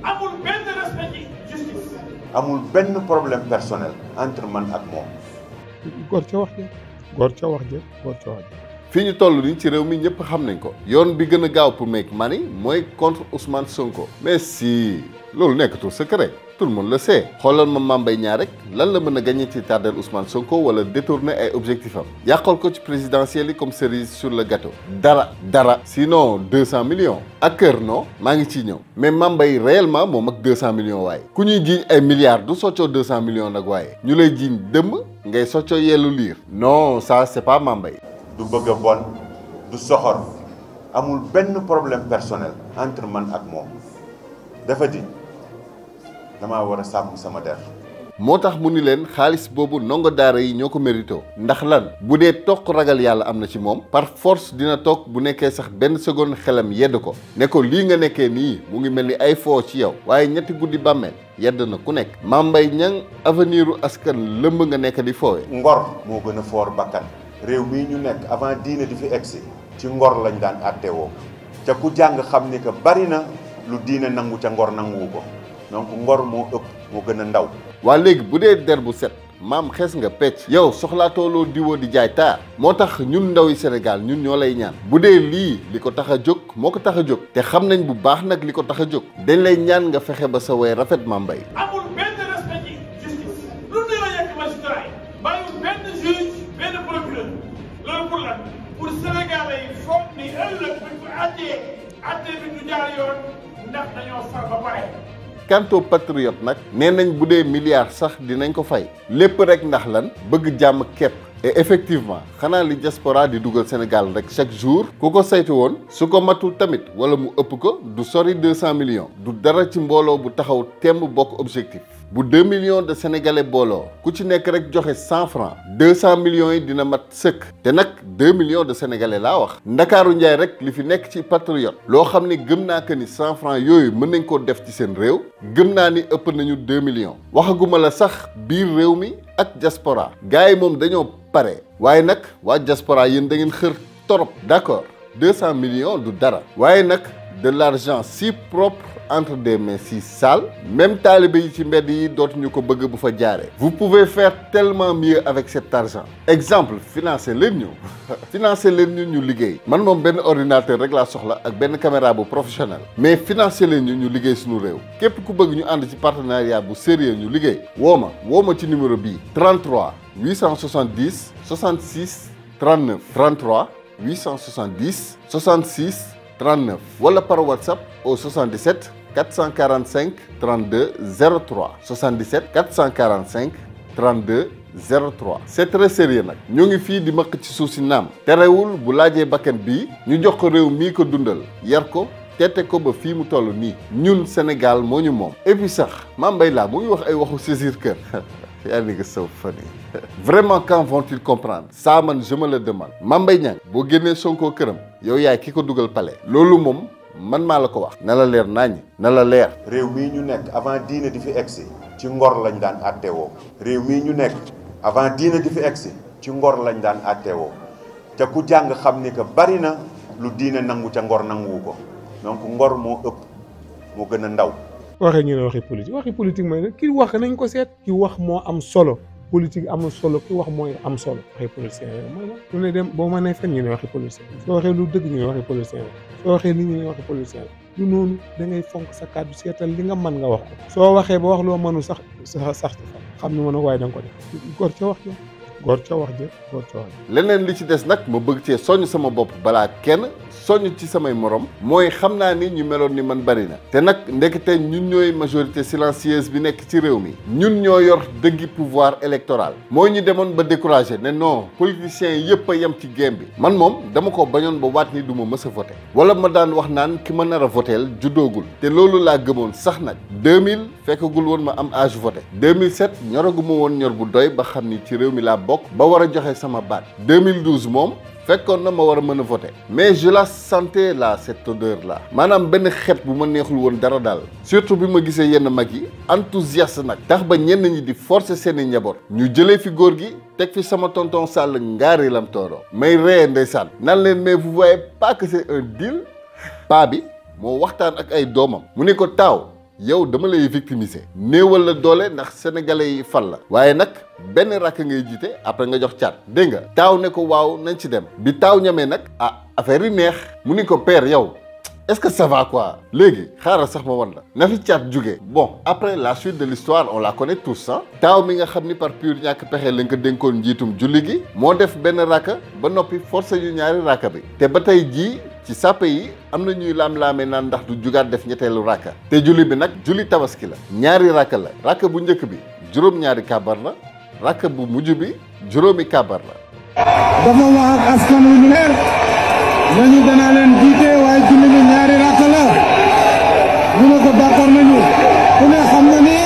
amul benn respect ci justice. amul benn problème personnel entre man ak moom. góor ca wax ja góor ca wax ja góor ca wax ja. fii ñu toll nii ci réew mi ñëpp xam nañ ko yoon bi gën a gaaw pour make money mooy contre Ousmane Sonko. mais si loolu nekkatul secret tout le monde le sait xoolal ma Mame Mbaye Niang rek lan la mën a gagné ci tardel Ousmane Sonko wala détourner ay objectifs am yàqal ko ci présidentielle yi comme cerise sur le gâteau dara sinon 200 millions ak kër non maa ngi ciy ñëw mais Mame Mbaye réellement moom ak 200 millions waaye ku ñuy jiiñ ay milliards du soccoo 200 millions nag waaye ñu lay jiiñ dëmm ngay soccoo yellu liir non ça c'est pas Mame Mbaye. du bëgg a bon du soxor amul benn problème personnel entre man ak moom dafa di damaa war a sàmm sama der. moo tax mu ni leen xaalis boobu ndongo daara yi ñoo ko mérito ndax lan bu dee toog ragal yàlla am na ci moom par force dina toog bu nekkee sax benn seconde xelam yedd ko ne ko lii nga nekkee nii mu ngi mel ni ay foo ci yow waaye ñetti guddi bàmmeel yedd na ku nekk. Mame Mbaye Niang avenir u askan lëmb nga nekk di foowe. ngor moo gën a foor bakkan. réew mii ñu nekk avant diine di fi egsi ci ngor lañ daan àttewoo ca ku jàng xam ni que bari na lu diine nangu ca ngor nanguwu ko donc ngor moo ëpp moo gën a ndaw. waa léegi bu dee der bu set maam xees nga pecc yow soxlaatooloo diwoo di jaay taar moo tax ñun ndaw yi Sénégal ñun ñoo lay ñaan bu dee lii li ko tax a jóg moo ko tax a jóg te xam nañ bu baax nag li ko tax a jóg dañ lay ñaan nga fexe ba sa way rafet Mame Mbaye. amul benn respect ci justice. lu ne la yegg magistrat yi bàyyiwul benn juge benn procureur loolu pour lan pour Sénégalais yi foog ni ëllëg buñ ko àttee bi du jaar yoon ndax dañoo far ba pare. quant aux patriotes nag nee nañ bu dee milliards sax dinañ ko fay lépp rek ndax lan bëgg jàmm képp et effectivement xanaa li diaspora di dugal Sénégal rek chaque jour ku ko saytu woon su ko matul tamit wala mu ëpp ko du sori 200 millions du dara ci mbooloo bu taxaw temb bokk objectif bu 2 millions de sénégalais booloo ku ci nekk rek joxe 100 francs 200 millions yi dina mat sëkk te nag 2 millions de sénégalais laa wax ndakaaru njaay rek li fi nekk ci patriote loo xam ne gëm naa que ni 100 francs yooyu mën nañ koo def ci seen réew gëm naa ni ëpp nañu 2 millions waxaguma la sax biir réew mi ak diaspora gars yi moom dañoo pare waaye nag waa diaspora yéen da ngeen xër torop d'accord 200 millions du dara waaye nag de l'argent si propre entre des mains si sales même taalibe yi ci mbedd yi dootuñu ko bëgg bu fa jaaree vous pouvez faire tellement mieux avec cet argent exemple financer leen ñu liggéey man moom benn ordinateur rek laa soxla ak benn caméra bu professionnel mais financer leen ñu liggéey suñu réew képp ku bëgg ñu ànd ci partenariat bu sérieux ñu liggéey woo ma ci numéro bii 33 870 66 39 33 870 66 39 wala par WhatsApp au 77 445 32 03 77 445 32 03 c'est très sérieux nag ñoo ngi fii di maq ci suuf si naam terewul bu laajee bakkan bii ñu jox ko réew mii ko dundal yar ko teete ko ba fii mu toll nii ñun Sénégal moo ñu moom et puis sax Mame Mbaye laa mu ngi wax ay waxu saisir kër yaa ni nga saw fan yi vraiment quand vont-ils comprendre ça man je me le demande Mame Mbaye Niang boo génnee Sonko këram yow yaay ki ko dugal palais loolu moom man maa la ko wax na la leer naññ na la leer réew mii ñu nekk avant diine di fi egsi ci ngor lañ daan àttewoo réew mii ñu nekk avant diine di fi egsi ci ngor lañ daan àttewoo te ku jàng xam ni que bari na lu diine nangu ca ngor nanguwu ko donc ngor moo ëpp moo gën a ndaw. waxee ñu ne waxi politique mooy nag ki wax nañ ko seet ki wax moo am solo politique amul solo ki wax mooy am solo waxi politicien mooy la lu ne dem boo mënee fen ñu ne waxi politicien soo waxee lu dëgg ñu ne waxi politicien soo waxee nit ñi ne waxi politicien du noonu da ngay fonk sa kàddu seetal li nga mën nga wax ko soo waxee ba wax loo mënu sax xam ne mën a waaye da nga ko def góor ca wax ja góor ca wax ja góor ca wax ja leneen li ci des nag ma bëgg cee soññ sama bopp balaa kenn soññ ci samay morom mooy xam naa ni ñu meloon ni man bari na te nag ndekete ñun ñooy majorité silencieuse bi nekk ci réew mi ñun ñoo yor dëggi pouvoir électoral mooy ñu demoon ba découragé ne non politiciens yëpp a yem ci game bi man moom dama ko bañoon ba waat ni du ma mës a voté wala ma daan wax naan ki ma nar a voteel juddoogul te loolu laa gëmoon sax nag 2000 fekkagul woon ma am âge voté 2007 ñoraguma woon ñor bu doy ba xam ni ci réew mi laa bokk ba war a joxe sama baat 2012 moom fekkoon na ma war a mën a voter mais je la sentais là cette odeur là maanaam benn xet bu ma neexul woon dara daal surtout bi ma gisee yenn mag yi enthousiaste nag tax ba ñenn ñi di forcer seeni njaboot ñu jëlee fi góor gi teg fi sama tonton Sall ngaari lam tooro may ree ndeysaan nan leen mais vous voyez pas que c'est un deal paa bi moo waxtaan ak ay doomam mu ne ko taaw yow dama lay victimiser néewal la doole ndax sénégalais yi fal la waaye nag benn rakk ngay jiite après nga jox caat dégg nga taaw ne ko waaw nañ ci dem bi taaw ñamee nag affaire yi neex mu ni ko père yow est-ce que ça va quoi léegi xaaral sax ma wan la na fi caat jógee bon après la suite de l'histoire on la connaît tous hein taaw mi nga xam ni par pur ñàkk pexe lañ ko dénkoon njiitum julli gi moo def benn rakka ba noppi forcé yu ñaari rakka bi te ba tey jii ci sàppe yi am na ñuy laam-laamee naan ndax du jugaat def ñetteelu rakka te julli bi nag julli tabaski la ñaari rakka la rakka bu njëkk bi juróom-ñaari kàbbar la rakka bu mujj bi juróomi kàbbar la dafa wax ak askan wi ñu leer nañu danaa leen jiite waaye julli bi ñaari rakka la ñu ne ko d'accord nañu ku ne xam na ni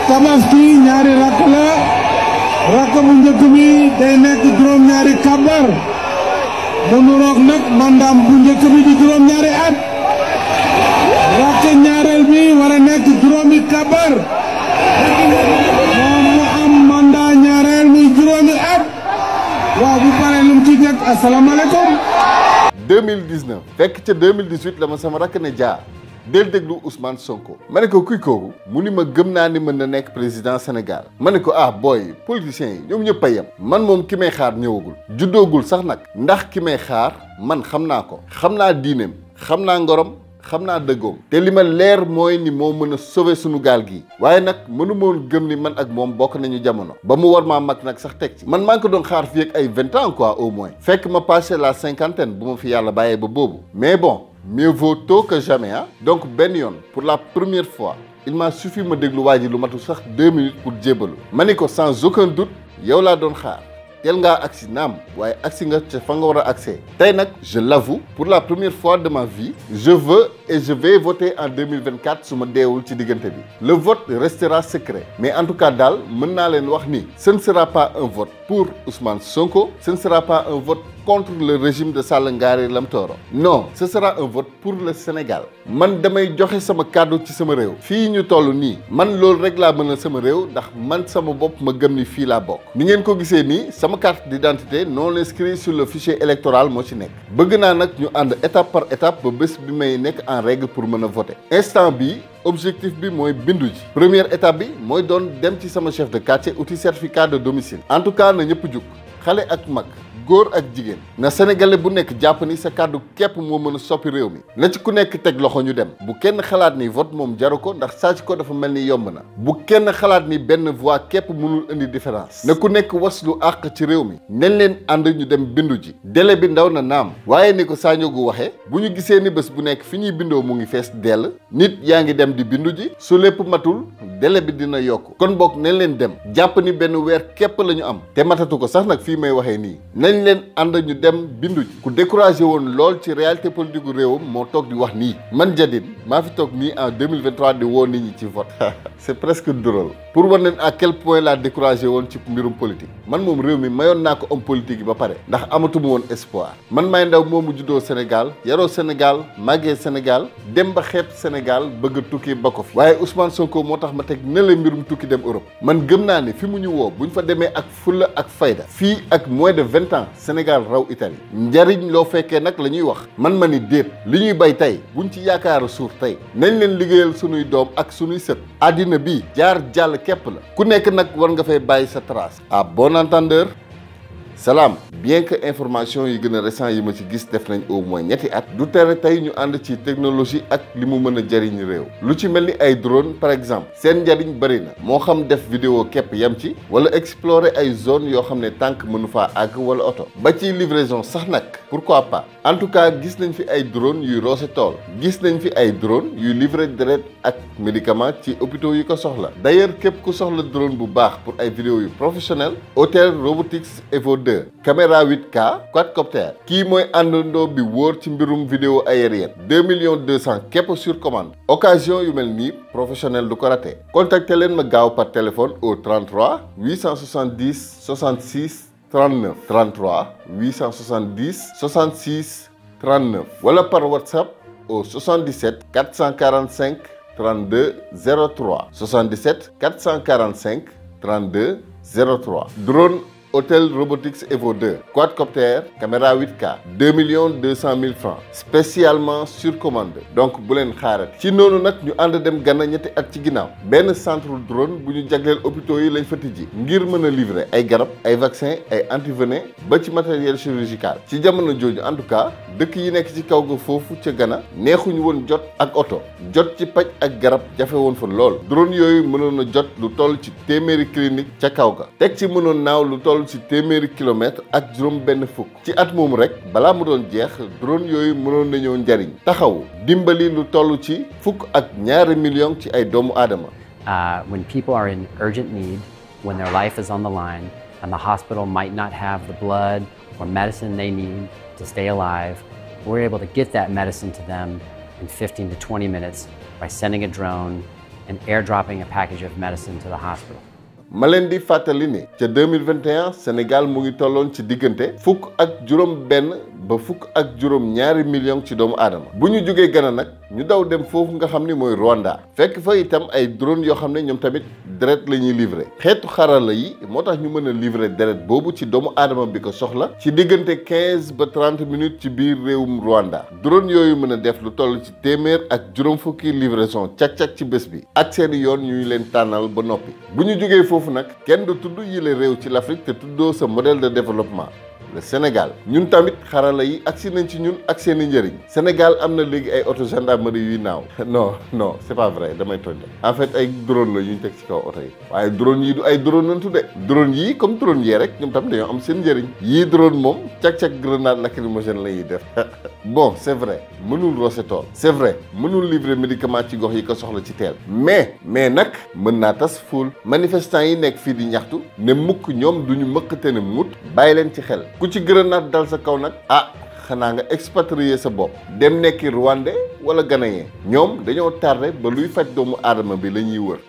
tabaski ñaari rakka la rakka bu njëkk bi day nekk juróom-ñaari kàbbar mu nuroog nag mandaam bu njëkk bi di juróom-ñaari at rakk ñaareel bi war a nekk juróomi kabar moom mu am mandat ñaareel muy juróomi at waaw bu paree lu mu ci nekk asalaamaaleykum 2019 fekk ca 2018 la ma sama rakk ne jaar del déglu Ousmane Sonko ma ne ko kuy kooku mu ni ma gëm naa ni mën na nekk président Sénégal ma ne ko booy politiciens yi ñoom ñëpp a yem man moom ki may xaar ñëwagul juddoogul sax nag ndax ki may xaar man xam naa ko xam naa diineem xam naa ngorom xam naa dëggoom te li ma leer mooy ni moo mën a sauver sunu gaal gi waaye nag mënu moon gëm ni man ak moom bokk nañu jamono ba mu war maa mag nag sax teg ci man maa ngi ko doon xaar fii ak ay 20 ans quoi au moins fekk ma passé la cinquantaine bu ma fi yàlla bàyyee ba boobu mais bon mieux vaut tôt que jamais donc benn yoon pour la première fois il m'a suffi ma déglu waa ji lu matu sax 2 minutes pour jébbalu ma ni ko sans aucun doute yow laa doon xaar teel ngaa agsi naam waaye agsi nga ca fa nga war a accès tey nag je l'avoue pour la première fois de ma vie je veux et je vais voter en 2024 su ma deewul ci diggante bi le vote restera secret mais en tout cas daal mën naa leen wax ni ce ne sera pas un vote pour Ousmane Sonko ce ne sera pas un vote contre le régime de Sall Ngari Lam Tooro non ce sera un vote pour le Sénégal man damay joxe sama kàddu ci sama réew fii ñu toll nii man loolu rek laa mën a sama réew ndax man sama bopp ma gëm ni fii laa bokk ni ngeen ko gisee nii sama carte d'identité non inscrit sur le fichier électoral moo ci nekk bëgg naa nag ñu ànd étape par étape ba bés bi may nekk en règle pour mën a voter instant bi objectif bi mooy bindu ji première étape bi mooy doon dem ci sama chef de quartier outil certificat de domicile en tout cas na ñëpp jug xale ak mag góor ak jigéen na sénégalais bu nekk jàpp ni sa kàddu képp moo mën a soppi réew mi na ci ku nekk teg loxo ñu dem bu kenn xalaat ni vote moom jaru ko ndax sàcc ko dafa mel ni yomb na bu kenn xalaat ni benn voix képp mënul indi différence na ku nekk waslu àq ci réew mi nañ leen ànd ñu dem bindu ji délai bi ndaw na naam waaye ni ko Saniogu waxee bu ñu gisee ni bés bu nekk fi ñuy bindoo mu ngi fees dell nit yaa ngi dem di bindu ji su lépp matul délai bi dina yokk kon boog nañ leen dem jàpp ni benn weer képp la ñu am te matatu ko sax nag fii may waxee nii nañ leen ànd ñu dem bindu ji ku découragé woon lool ci réalité politique gu réewam moo toog di wax nii man Jadine maa fi toog nii en 2023 di woo nit ñi ci vote c'est presque drôle pour war leen à quel point laa découragé woon ci mbirum politique man moom réew mi mayoon naa ko homme politique yi ba pare ndax amatuma woon espoir man may ndaw moomu juddoo Sénégal yaroo Sénégal màggee Sénégal dem ba xeeb Sénégal bëgg a tukki ba ko fi waaye Ousmane Sonko moo tax ma teg ne la mbirum tukki dem Europe man gëm naa ne fi mu ñu woo buñ fa demee ak fulla ak fayda fii ak moins de 20 ans Sénégal raw Italie njariñ loo fekkee nag la ñuy wax man ma ni déet li ñuy bay tey buñ ci yaakaar a suur tey nañ leen liggéeyal sunuy doom ak sunuy sët àddina bi jaar jàll képp la ku nekk nag war nga fay bàyyi sa trace à bon entendeur salaam bien que information yi gën a récent yi ma ci gis def nañ au moins ñetti at du tere tey ñu ànd ci technologie ak li mu mën a jëriñ réew lu ci mel ni ay drone par exemple seen njariñ bëri na moo xam def vidéo képp yem ci wala explorer ay zone yoo xam ne tànk mënu faa àgg wala oto ba ci livraison sax nag pourquoi pas en tout cas gis nañ fi ay drone yuy roose tool gis nañ fi ay drone yuy livrer deret ak médicament ci hôpitaux yi ko soxla d'ailleurs képp ku soxla drone bu baax pour ay vidéo yu professionnel Hotel Robotics Evo 2 caméra 8K quadcopter kii mooy àndandoo bi wóor ci mbirum vidéo aérienne 2 200 000 képp sur commande occasion yu mel nii professionnel du ko raté contacter leen ma gaaw par téléphone au 33 870 66 39 33 870 66 39 wala par WhatsApp au 77 445 32 03 77 445 32 03 drone Hôtel Robotics Evo 2 quadcopter caméra 8K 2 200 000 francs spécialement sur commande donc bu leen xaarat ci noonu nag ñu ànd dem Gana ñetti at ci ginnaaw benn centre drone bu ñu jagleel hôpitaux yi lañ fa tijji ngir mën a livrer ay garab ay vaccin ay antivenin ba ci matériel chirurgical ci jamono jooju en tout cas dëkk yi nekk ci kaw ga foofu ca Gana neexuñu woon jot ak oto jot ci paj ak garab jafe woon fa lool drone yooyu mënoon a jot lu toll ci téeméeri clinique ca kaw ga teg ci mënoon naaw lu toll ci téeméeri kilomètre ak juróom benn fukk ci at moomu rek balaa mu doon jeex drone yooyu mënoon na ñëw njariñ taxaw dimbali lu toll ci fukk ak ñaari million ci ay doomu aadama. When people are in urgent need, when their life is on the line, and the hospital might not have the blood or medicine they need to stay alive, we're able to get that medicine to them in 15 to 20 minutes by sending a drone and airdropping a package of medicine to the hospital. ma leen di fàttali ne ca 2021 Sénégal mu ngi tolloon ci diggante fukk ak juróom benn ba fukk ak juróom ñaari million ci doomu aadama bu ñu jógee Gana nag ñu daw dem foofu nga xam ni mooy Rwanda fekk fa itam ay drone yoo xam ne ñoom tamit deret la ñuy livrer xeetu xarala yi moo tax ñu mën a livrer deret boobu ci doomu aadama bi ko soxla ci diggante 15 ba 30 minutes ci biir réewum Rwanda drone yooyu mën a def lu toll ci téeméer ak juróom fukki livraison cak-cak ci bés bi ak seeni yoon ñuy leen tànnal ba noppi bu ñu jógee foofu nag kenn du tudd yile réew ci l'Afrique te tuddoo sa modèle de développement le Sénégal ñun tamit xarala yi agsi nañ ci ñun ak seen i njëriñ Sénégal am na léegi ay auto gendarmerie yuy naaw non c'est pas vrai damay tooñ en fait ay drone la ñu teg ci kaw oto yi waaye drone yi du ay drone nantu de drone yii comme drone yee rek ñoom tam dañoo am seen njëriñ yii drone moom cak-cak grenade lacrymogène la ñuy def bon c'est vrai mënul roose tool c'est vrai mënul livrer médicament ci gox yi ko soxla ci teel mais nag mën naa tas ful manifestants yi nekk fii di ñaxtu ne mukk ñoom duñu mëkkate ne mut bàyyi leen ci xel ku ci grenade dal sa kaw nag xanaa nga expatrier sa bopp dem nekki Rwandais wala Ghanéen ñoom dañoo tardé ba luy faj doomu aadama bi la ñuy wër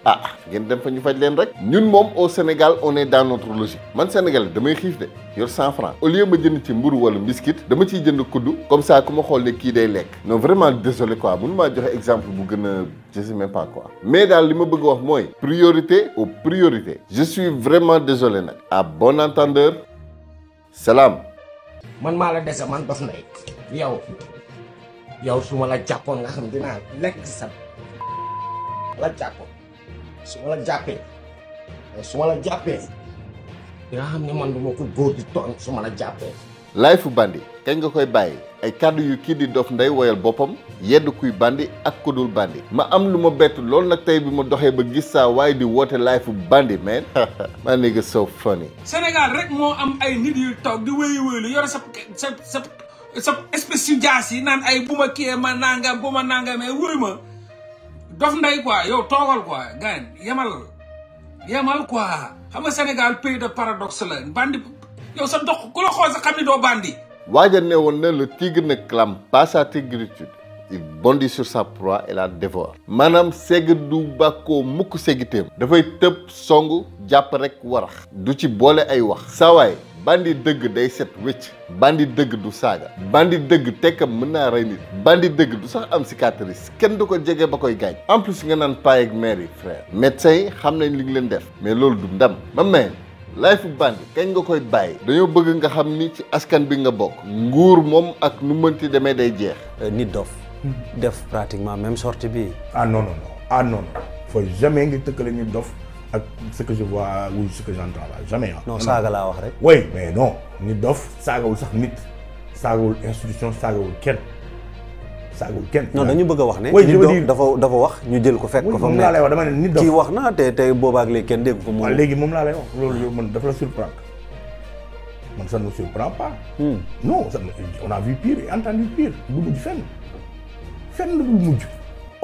ngeen dem fa ñu faj leen rek ñun moom au Sénégal on est dans notre logique man Sénégalais damay xiif de yor 100 francs au lieu ma jënd ci mburu wala biscuit dama ciy jënd kuddu comme ça ku ma xool ne kii day lekk non vraiment désolé quoi mënu maa joxe exemple bu gën a je sais même pas quoi mais daal li ma bëgg wax mooy priorité aux priorités je suis vraiment désolé nag à bon entendeur salaam. man maa la dese man Dof Ndeye yow su ma la jàppoon nga xam dinaa lekk sa la jàppoon su ma la jàppee di nga xam ne man du ma ko góor di tooñ su ma la jàppee. Life Bandi kañ nga koy bàyyi ay kàddu yu kii di Dof Ndeye woyal boppam yedd kuy bandi ak ku dul bandi ma am lu ma bett loolu nag tey bi ma doxee ba gis saa waaye di woote Life Bandi man maa nigga so funny. Sénégal rek moo am ay nit yu toog di wéyu yore sa espèce yu jaas yi naan ay bu ma kiyee ma nangam bu ma nangamee wuyu ma Dof Ndeye quoi yow toogal quoi gars yemal quoi xam nga Sénégal pays de paradoxe la bandi yow sa dox ku la xool sa xam ni doo bandi. waaja ne woon na le tigre ne clame pas sa tigritude il bondit sur sa proie et la dévore maanaam segg du bàkkoo mukk seggiteem dafay tëb song jàpp rek warax du ci boole ay wax saawaay bandi dëgg day set wécc bandi dëgg du saaga bandi dëgg tekkam mën naa rey nit bandi dëgg du sax am cicatrice kenn du ko jege ba koy gaañ en plus nga naan paay ak mère yi frère médecins yi xam nañ li ngi leen def mais loolu du ndam ma meen Life Bandi kañ nga koy bàyyi dañoo bëgg nga xam ni ci askan bi nga bokk nguur moom ak nu mënti demee day jeex nit dof def pratiquement même sortie bi non faut jamais ngi tëkkale nit dof ak ce que je vois ou ce que j'entends là jamais non saaga laa wax rek oui mais non nit dof saagawul sax nit saagawul institution saagawul kenn non dañu bëgg a wax ne nit dof dafa wax ñu jël ko fekk ko fa moom laa lay wax dama ne nit dof kii wax na te boobaak léegi kenn dégg ko moom léegi moom laa lay wax loolu man dafa la surprendre man ça ne me surprend pas non on a vu pire et entendu pire du mujj fenn du mujj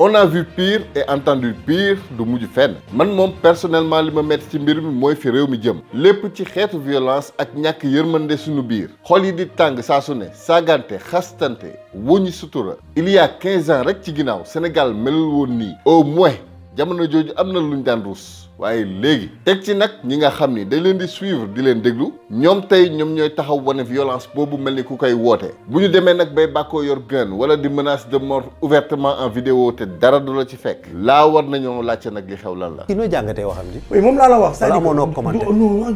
on a vu pire et entendu pire du mujj fenn man moom personnellement li ma metti ci mbir mi mooy fi réew mi jëm lépp ci xeetu violence ak ñàkk yërmande suñu biir xol yi di tàng saa su ne saagante xastante wuñu sutura il y a 15 ans rek ci ginnaaw Sénégal melul woon nii au moins jamono jooju am na luñ daan ruus waaye léegi teg ci nag ñi nga xam ni dañ leen di suivre di leen déglu ñoom tey ñoom ñooy taxaw wane violence boobu mel ni ku koy woote bu ñu demee nag bay bàkkoo yor gun wala di menace de mort ouvertement en vidéo te dara du la ci fekk laa war nañoo laajte nag li xew lan la. ki noo jàngatee waxam ji. oui moom laa la wax. wala amoo noo commenté non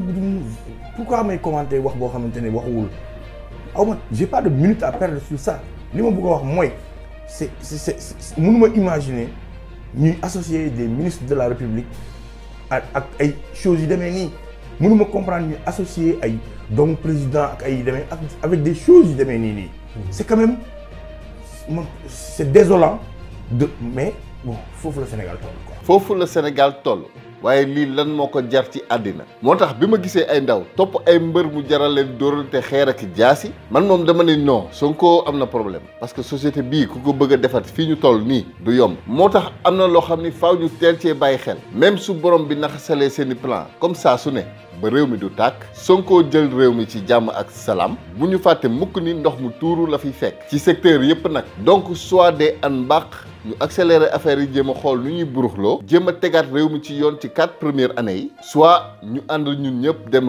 pourquoi may commenté wax boo xamante ne waxuwul aw ma j'ai pas de minute à perdre sur ça li ma bëgg a wax mooy c'est mënuma imaginer ñuy associer des ministres de la République ak ay choses yi demee nii mënuma comprendre ñu associer ay doomu président ak ay demee avec des choses yi demee nii c'est quand même c'est désolant mais bon foofu la Sénégal toll quoi. foofu la Sénégal toll waaye lii lan moo ko jar ci àddina moo tax bi ma gisee ay ndaw topp ay mbër mu jaral leen dóorante xeer ak jaasi man moom dama ne non Sonko am na problème parce que société bii ku ko bëgg a defar fii ñu toll nii du yomb moo tax am na loo xam ni faaw ñu teel cee bàyyi xel même su borom bi naxasalee seeni plan comme ça su ne ba réew mi du tàkk Sonko jël réew mi ci jàmm ak salaam bu ñu fàtte mukk ni ndox mu tuuru la fiy fekk ci secteur yépp nag donc soit des an mbaq ñu accélérer affaire yi jéem a xool nu ñuy buruxloo jéem a tegaat réew mi ci yoon ci 4 premières années yi soit ñu ànd ñun ñëpp dem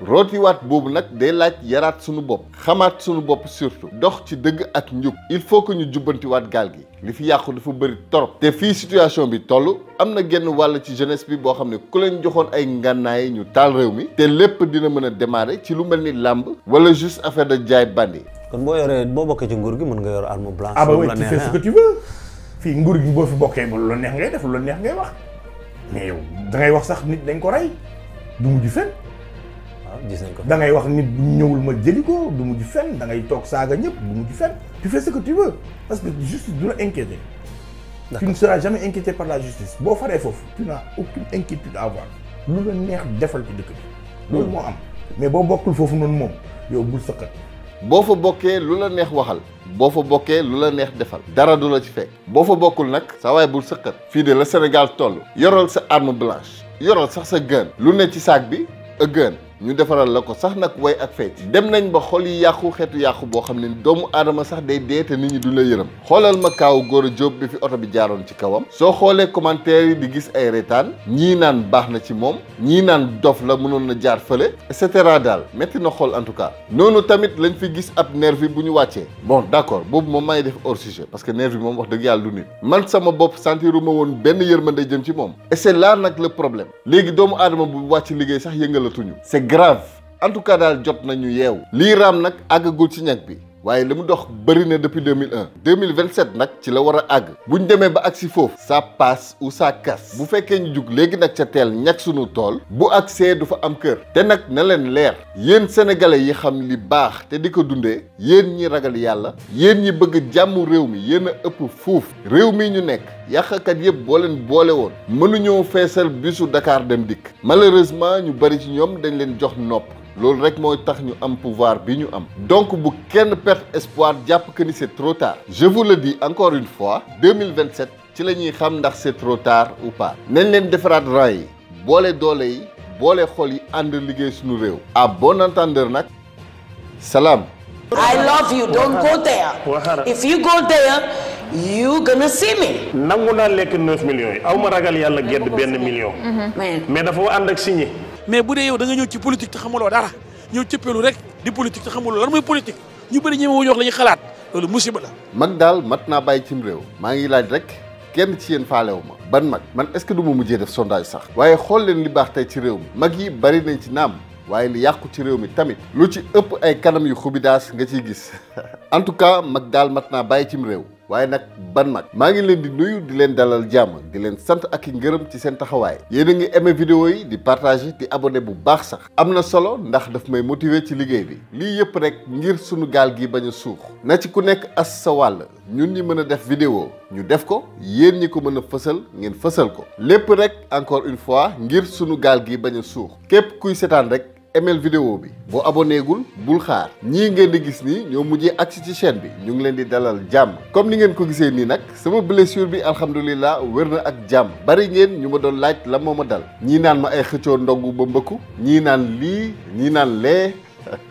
rootiwaat boobu nag day laaj yaraat suñu bopp xamaat suñu bopp surtout dox ci dëgg ak njub il faut que ñu jubbantiwaat gaal gi li fi yàqu dafa bëri torop te fii situation bi toll am na genn wàll ci jeunesse bi boo xam ne ku leen joxoon ay ngànnaay ñu taal réew mi te lépp dina mën a démarrer ci lu mel ni làmb wala juste affaire de jaay bandi. kon boo bokkee ci nguur gi mën nga yor arme blanche. ah bah oui tu fais ce que tu veux. fii nguur gi boo fi bokkee ba lu la neex ngay def lu la neex ngay wax mais yow da ngay wax sax nit dañ ko rey du mujj fen waaw gis nañ ko da ngay wax nit bu ñëwul ma jëli ko du mujj fen da ngay toog saaga ñëpp du mujj fen tu fais ce que tu veux parce que justice du la inquiéter. tu ne seras jamais inquiété par la justice boo faree foofu tu n'as aucune inquiétude à avoir lu la neex defal ci dëkk bi loolu moo am mais boo bokkul foofu noonu moom yow bul sëkkat. boo fa bokkee lu la neex waxal boo fa bokkee lu la neex defal dara du la ci fekk boo fa bokkul nag sa waay bul sëqat fii de la Sénégal toll yoral sa arme blanche yoral sax sa gun lu ne ci saak bi a gun ñu defaral la ko sax nag way ak fecc dem nañ ba xol yi yàqu xeetu yàqu boo xam ne doomu aadama sax day dee te nit ñi du la yërëm xoolal ma kaaw Gora Diop bi fi oto bi jaaroon ci kawam soo xoolee commentaire yi di gis ay reetaan ñii naan baax na ci moom ñii naan dof la mënoon na jaar fële et cetera daal métti na xool en tout cas noonu tamit lañ fi gis ab nervi bu ñu wàccee bon d'accord boobu moom may def hors sujet parce que nervi moom wax dëgg yàlla du nit man sama bopp sentiruma woon benn yërmande jëm ci moom et c'est là nag le problème léegi doomu aadama bu wàcc liggéey sax yëngalatuñu c'est grave en tout cas daal jot nañu yeewu lii raam nag àggagul ci ñag bi waaye li mu dox bëri na depuis 2001 2027 nag ci la war a àgg bu ñu demee ba agsi foofu ça passe ou ça casse bu fekkee ñu jug léegi nag ca teel ñag sunu tool bu agsee du fa am kër te nag na leen leer yéen sénégalais yi xam li baax te di ko dundee yéen ñi ragal yàlla yéen ñi bëgg jàmm réew mi yéen a ëpp fuuf réew mi ñu nekk yàqkat yëpp boo leen boole woon mënuñoo feesal bisu Dakar dem dikk malheureusement ñu bëri ci ñoom dañ leen jox nopp loolu rek mooy tax ñu am pouvoir bi ñu am donc bu kenn perte espoir jàpp que ni c'est trop tard je vous le dis encore une fois 2027 ci la ñuy xam ndax c'est trop tard ou pas nañ leen defaraat rang yi boole doole yi boole xol yi ànd liggéey suñu réew à bon entendeur nag salaam. I love you, don't go there. If you go there, you gonna see me. nangu naa lekk 9 millions yi aw ma ragal yàlla gedd benn million. mais dafa ànd ak signé. mais bu dee yow da nga ñëw ci politique te xamuloo dara ñëw cëppeelu rek di politique te xamuloo lan mooy politique ñu bëri ñeme wu ñu wax la ñuy xalaat loolu musiba la. mag daal mat naa bàyyi cim réew maa ngi laaj rek kenn ci yéen faalewu ma ban mag man est-ce que du ma mujjee def sondage sax waaye xool leen li baax tey ci réew mi mag yi bari nañ ci naam waaye li yàqu ci réew mi tamit lu ci ëpp ay kanam yu xubidaas nga ciy gis en tout cas mag daal mat naa bàyyi cim réew waaye nag ban mag maa ngi leen di nuyu di leen dalal jàmm di leen sant ak i ngërëm ci seen taxawaay yéen a ngi aimé vidéo yi di partager di abonné bu baax sax am na solo ndax daf may motiver ci liggéey bi lii yëpp rek ngir sunu gaal gi bañ a suux na ci ku nekk as sa wàll ñun ñi mën a def vidéo ñu def ko yéen ñi ko mën a fësal ngeen fësal ko lépp rek encore une fois ngir sunu gaal gi bañ a suux képp kuy seetaan rek emel vidéo bi boo abonné gul bul xaar ñii ngeen di gis nii ñoo mujjee agsi ci chaîne bi ñu ngi leen di dalal jàmm comme ni ngeen ko gisee nii nag sama blessure bi alhamdulilah wér na ak jàmm bari ngeen ñu ma doon laaj la moo ma dal ñii naan ma ay xëccoo ndongu ba mbëkku ñii naan lii ñii naan lee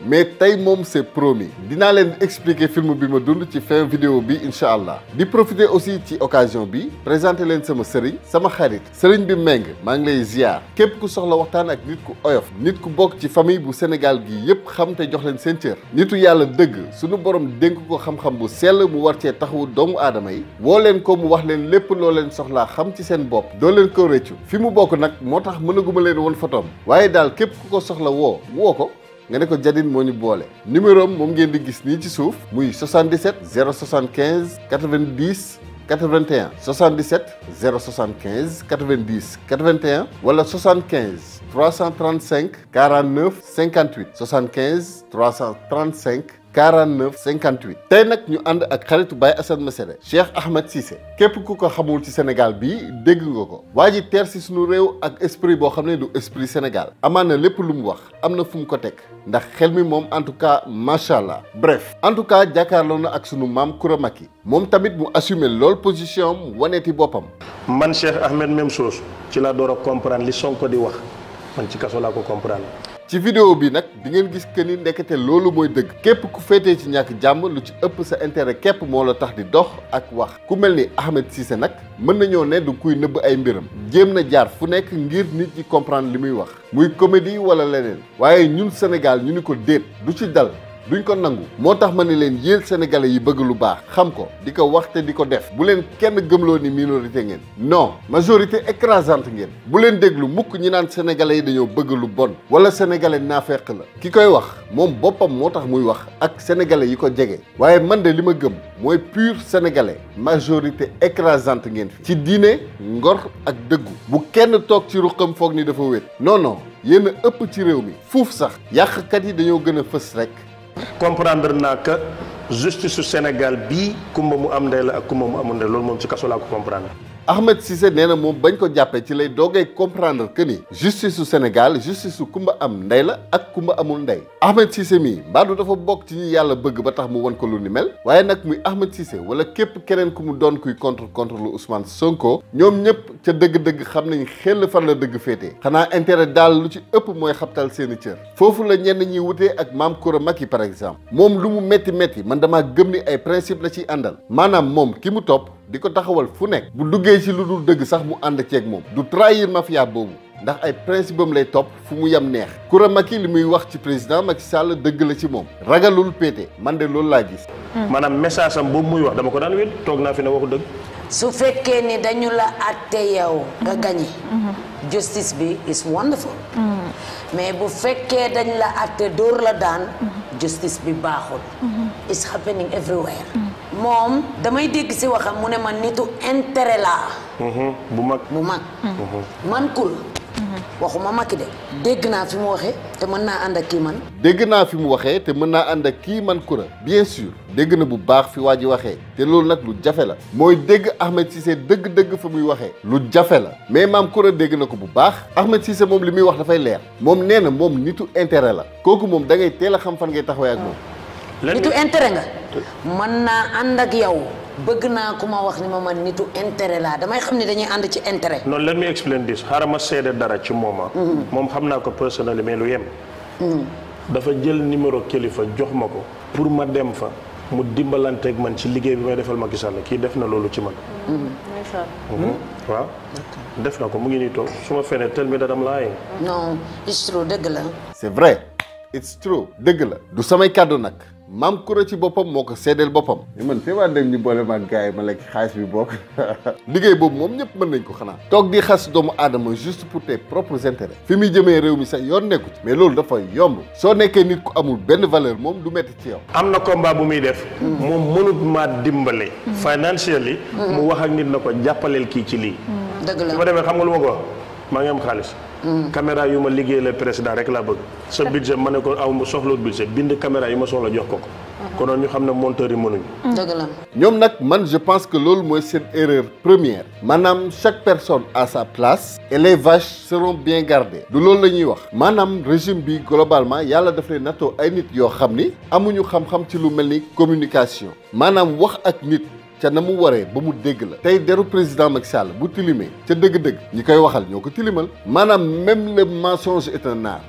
mais tey moom c'est promis dinaa leen expliquer film bi ma dund ci fin vidéo bi incha allah di profiter aussi ci occasion bi présenter leen sama sëriñ sama xarit sëriñ bi Meng maa ngi lay ziar képp ku soxla waxtaan ak nit ku oyof nit ku bokk ci famille bu Sénégal gi yépp xam te jox leen seen cër nitu yàlla dëgg sunu borom dénk ko xam-xam bu sell mu war cee taxawu doomu aadama yi woo leen ko mu wax leen lépp loo leen soxlaa xam ci seen bopp doo leen ko rëccu fi mu bokk nag moo tax mënaguma leen woon photom waaye daal képp ku ko soxla woo ko nga ne ko Jadine moo ñu boole numéro am moom ngeen di gis nii ci suuf muy 77 075 90 81 77 075 90 81 wala 75 335 49 58 75 335 49 58 tey nag ñu ànd ak xaritu Baye Assane Mesere Cheikh Ahmed Cissé képp ku ko xamul ci Sénégal bi dégg nga ko waa ji teer si suñu réew ak esprit boo xam ne du esprit Sénégal amaan na lépp lu mu wax am na fu mu ko teg ndax xel mi moom en tout cas macha allah bref en tout cas jàkkaarloo na ak sunu maam Coura Macky moom tamit mu assumé lool position am waneeti boppam. man Cheikh Ahmed même chose ci laa door a comprendre li Sonko di wax man ci kaso laa ko comprendre. ci vidéo bi nag di ngeen gis que ni ndekete loolu mooy dëgg képp ku féetee ci ñàkk jàmm lu ci ëpp sa intérêt képp moo la tax di dox ak wax ku mel ni Ahmed Cissé nag mën nañoo ne du kuy nëbb ay mbiram jéem na jaar fu nekk ngir nit ñi comprendre li muy wax muy comédie wala leneen waaye ñun Sénégal ñu ni ko déet du ci dal duñ ko nangu moo tax ma ne leen yéen sénégalais yi bëgg lu baax xam ko di ko wax te di ko def bu leen kenn gëmloo ni minorité ngeen non majorité écrasante ngeen bu leen déglu mukk ñi naan sénégalais yi dañoo bëgg lu bon wala sénégalais naafeq la ki koy wax moom boppam moo tax muy wax ak sénégalais yi ko jege waaye man de li ma gëm mooy pur sénégalais majorité écrasante ngeen fi ci diine ngor ak dëggu bu kenn toog ci ruqam foog ni dafa wét non non yéen a ëpp ci réew mi fuuf sax yàqkat yi dañoo gën a fës rek. comprendre naa que justice su Sénégal bii kumba mu am ndey la ak kumba mu amul ndey loolu moom ci kaso laa ko comprendre. Ahmed Cissé nee na moom bañ ko jàppee ci lay doogay comprendre que ni justice su Sénégal justice su kumba am ndey la ak kumba amul ndey Ahmed Cissé mii mbaadu dafa bokk ci ñi yàlla bëgg ba tax mu won ko lu ni mel waaye nag muy Ahmed Cissé wala képp keneen ku mu doon kuy contre lu Ousmane Sonko ñoom ñëpp ca dëgg-dëgg xam nañ xel fan la dëgg féetee xanaa intérêt daal lu ci ëpp mooy xabtal seeni cër foofu la ñenn ñi wutee ak maam Coura Macky par exemple moom lu mu métti man damaa gëm ni ay principe la ciy àndal maanaam moom ki mu topp di ko taxawal fu nekk bu duggee ci lu dul dëgg sax mu ànd ceeg moom du trahir mafia boobu ndax ay principe am lay topp fu mu yem neex Coura Macky li muy wax ci président Macky Sall dëgg la ci moom ragalul péete man de loolu laa gis. maanaam message am boobu muy wax dama ko daan wér toog naa fi ne waxu dëgg. su fekkee ni dañu la àtte yow nga gagné. justice bi is wonderful. mais bu fekkee dañ la àtte dóor la daan. justice bi baaxul. it's happening everywhere. moom damay dégg si waxam mu ne man nitu intérêt laa. bu mag man Coura. waxuma Macky de dégg naa fi mu waxee te mën naa ànd ak kii man. dégg naa fi mu waxee te mën naa ànd ak kii man Coura bien sûr dégg na bu baax fi waa ji waxee te loolu nag lu jafe la mooy dégg Ahmed Cissé dëgg-dëgg fa muy waxee lu jafe la mais maam Coura dégg na ko bu baax Ahmed Cissé moom li muy wax dafay leer moom nee na moom nitu intérêt la kooku moom da ngay teel a xam fan ngay taxawee ak moom. nitu intérêt nga mën naa ànd ak yow bëgg naa ku ma wax ni ma man nitu intérêt laa damay xam ne dañuy ànd ci intérêt. non let me explain this xaaral ma seede dara ci moom moom xam naa ko personnellement mais lu yem. dafa jël numéro kilifa jox ma ko pour ma dem fa mu dimbalanteeg man ci liggéey bi may defal Macky Sall kii def na loolu ci man. waaw def na ko mu ngi nii toog su ma fenee tel mi da dam laay. non it's true dëgg la. c'est vrai it's true dëgg la du samay kàddu nag. maam Coura ci boppam moo ko seedeel boppam ni man fii maa dem ñu boole ma gars yi ma lekk xaalis bi bokk liggéey boobu moom ñëpp mën nañ ko xanaa toog di xas doomu aadama juste pour tes propres intérêts fi muy jëmee réew mi sax yoon nekku ci mais loolu dafa yomb soo nekkee nit ku amul benn valeur moom du metti ci yow. am na combat bu muy def moom mënut maa dimbale financially mu wax ak nit na ko jàppaleel kii ci lii dëgg la su ma demee xam nga lu ma ko wax maa ngi am xaalis caméra yu ma liggéey le président rek laa bëgg sa budget ma ne ko aw ma soxla budget bind caméra yi ma soxla jox ko konoon ñu xam ne monteur yi mënuñu dëgg la ñoom nag man je pense que loolu mooy seen erreur première maanaam chaque personne à sa place et les vaches seront bien gardées du loolu la ñuy wax maanaam régime bi globalement yàlla daf leen nattoo ay nit yoo xam ni amuñu xam-xam ci lu mel ni communication maanaam wax ak nit ca na mu waree ba mu dégg la tey deru président Macky Sall bu tilimee ca dëgg-dëgg ñi koy waxal ñoo ko tilimal maanaam même le mensonge est un art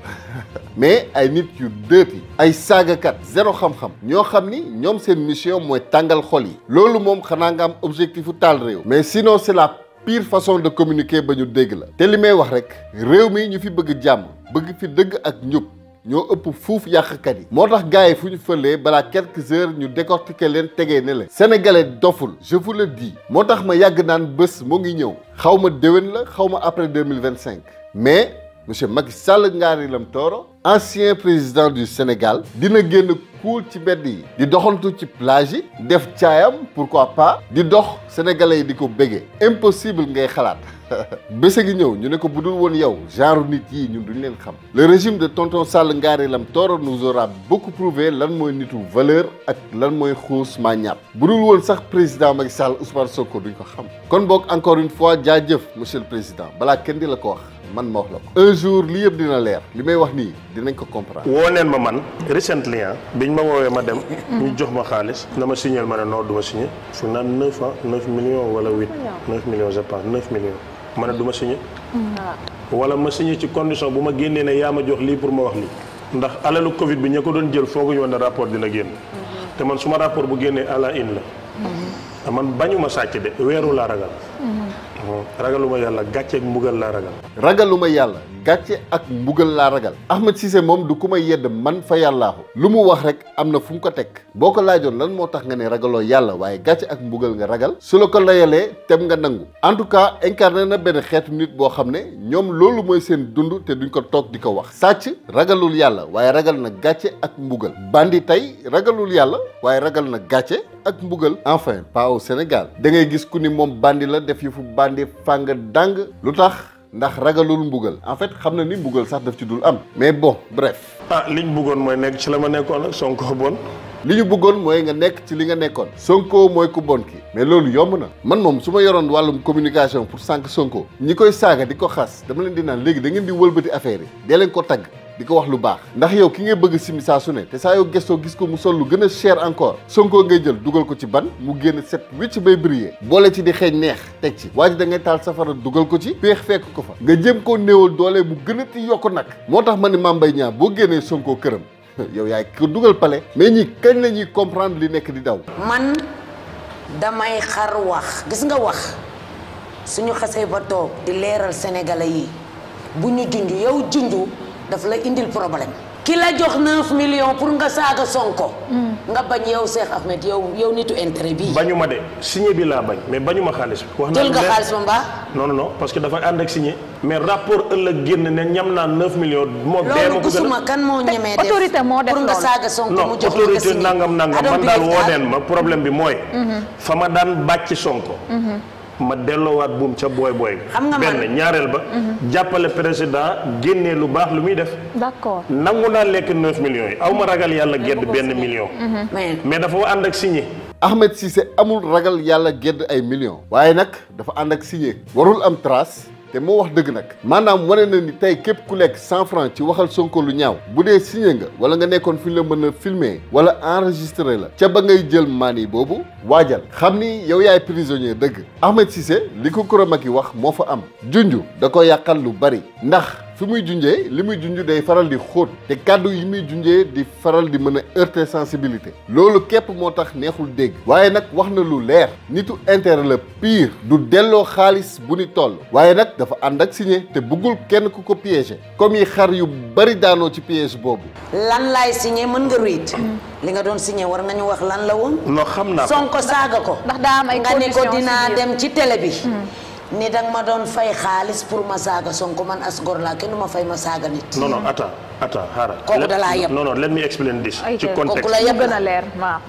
mais ay nit yu dëeti ay saagakat zéro xam-xam ñoo xam ni ñoom seen mission mooy tàngal xol yi loolu moom xanaa nga am objectif u taal réew mais sinon c'est la pire façon de communiquer ba ñu dégg la te li may wax rek réew mi ñu fi bëgg jàmm bëgg fi dëgg ak njub ñoo ëpp fuuf yàqkat yi moo tax gars yi fu ñu fëlee balaa quelques heures ñu décortiquer leen tegee ne leen sénégalais doful je vous le dis moo tax ma yàgg naan bés moo ngi ñëw xaw ma déwén la xaw ma après 2025 mais monsieur Macky Sall Ngari Lam Toro ancien président du Sénégal dina génn kuul ci mbedd yi di doxantu ci plage yi def caayam pourquoi pas di dox sénégalais yi di ko béggee impossible ngay xalaat bés a ngi ñëw ñu ne ko budul woon yow genre nit yi ñun duñ leen xam le régime de tonton Sall Ngari Lam Toro nous aura beaucoup prouvé lan mooy nitu valeur ak lan mooy xuus maa ñàpp budul woon sax président Macky Sall Ousmane Sonko duñ ko xam kon boog encore une fois jaajëf monsieur le président balaa kenn di la ko wax man ma wax la ko un jour li yëpp dina leer li may wax nii dinañ ko comprendre. woo neen ma man recently biñ ma woowee ma dem. ñu jox ma xaalis na ma signé ma ne non du ma signé. fu naan 9 millions wala 9 millions je pense 9 millions ma ne du ma signé. wala ma signé ci condition bu ma génnee ne yaa ma jox lii pour ma wax lii. ndax alalu Covid bi ña ko doon jël fooguñu woon ne rapport dina génn. te man suma rapport bu génnee à la une la. man bañuma sàcc de weeru laa ragal. ragaluma yàlla gàcce ak mbugal laa ragal. ragaluma yàlla gàcce ak mbugal laa ragal. Ahmed Cissé moom du ku may yedd man fa yàllaahu lu mu wax rek am na fu mu ko teg boo ko laajoon lan moo tax nga ne ragaloo yàlla waaye gàcce ak mbugal nga ragal su la ko layalee tem nga nangu en tout cas incarné na benn xeetu nit boo xam ne ñoom loolu mooy seen dund te duñ ko toog di ko wax. sàcc ragalul yàlla waaye ragal na gàcce ak mbugal. bandi tey ragalul yàlla waaye ragal na gàcce ak mbugal. enfin pas au Sénégal da ngay gis ku ni moom bandi la def yëfu bandi fàng dàng lu tax ndax ragalul mbugal en fait xam na ni mbugal sax daf ci dul am mais bon bref. liñ bëggoon mooy nekk ci la ma nekkoon ak Sonko bon. li ñu bëggoon mooy nga nekk ci li nga nekkoon. Sonko mooy ku bon ki mais loolu yomb na man moom su ma yoroon wàllum communication pour sànq Sonko ñi koy saaga di ko xas dama leen di naan léegi da ngeen di wëlbati affaire yi dee leen ko tagg di ko wax lu baax ndax yow ki ngay bëgg simi saa su ne te saa yoo gestoo gis ko mu sol lu gën a cher encore Sonko ngay jël dugal ko ci ban mu génn set wicc bay briller boole ci di xeeñ neex teg ci waa ji da ngay taal safara dugal ko ci péex fekk ko fa nga jëm koo néewal doole mu gën a ti yokk nag moo tax ma ne Mame Mbaye Niang boo génnee Sonko këram yow yaay ko dugal palais mais ñi kañ la ñuy comprendre li nekk di daw. man damay xar wax gis nga wax suñu xasee ba toog di leeral sénégalais yi bu ñu junj yow junj daf la indil problème. ki la jox 9 millions pour nga saaga Sonko. nga bañ yow Cheikh Ahmed yow nitu intérêt bii. bañu ma de signé bi laa bañ mais bañu ma xaalis bi. wax jël nga xaalis ba mbaa. non parce que dafa ànd ak signé. mais rapport ëllëg génn ne ñam naa 9 millions. moo dee ma ko gisuma kan moo ñemee def autorité moo def pour nga saaga Sonko mu jox non autorité nangam man daal woo neen ma problème bi mooy. fa ma daan bàcc Sonko. ma delloowaat buum ca booy xam nga benn ñaareel ba. jàppale président génnee lu baax lu muy def. d'accord nangu naa lekk 9 millions yi aw ma ragal yàlla gedd benn million. mais dafa ànd ak signé. Ahmed Cissé amul ragal yàlla gedd ay millions. waaye nag dafa ànd ak signé. warul am trace. te moo wax dëgg nag maanaam wane na ni tey képp ku lekk 100 francs ci waxal Sonko lu ñaaw bu dee signé nga wala nga nekkoon fi ñu la mën a filmer wala enregistré la ca ba ngay jël maani boobu waajal xam ni yow yaay prisonnier dëgg Ahmed Cissé li ko Kouramaki wax moo fa am junj da ko yàqal lu bari ndax fi muy junjee li muy junj day faral di xóot te kàddu yi muy junjee di faral di mën a heurter sensibilité loolu képp moo tax neexul dégg waaye nag wax na lu leer nitu intérêt la pire du delloo xaalis bu ni toll waaye nag dafa ànd ak signé te bëggul kenn ku ko piéger comme yi xar yu bari daanoo ci piège boobu. lan laay signé mën nga ruit li nga doon signé war nga ñu wax lan la woon. non xam naa Sonko saaga ko. ndax daa am ay nga ne ko conditions dinaa ci biir. dem ci télé bi. ni danga ma doon fay xaalis pour ma saaga Sonko man as gor laa kenn du ma fay ma saaga nit. non attends xaaral. kooku da laa yeb. non let me explain this. ci kooku contexte la yeb gën a leer waaw.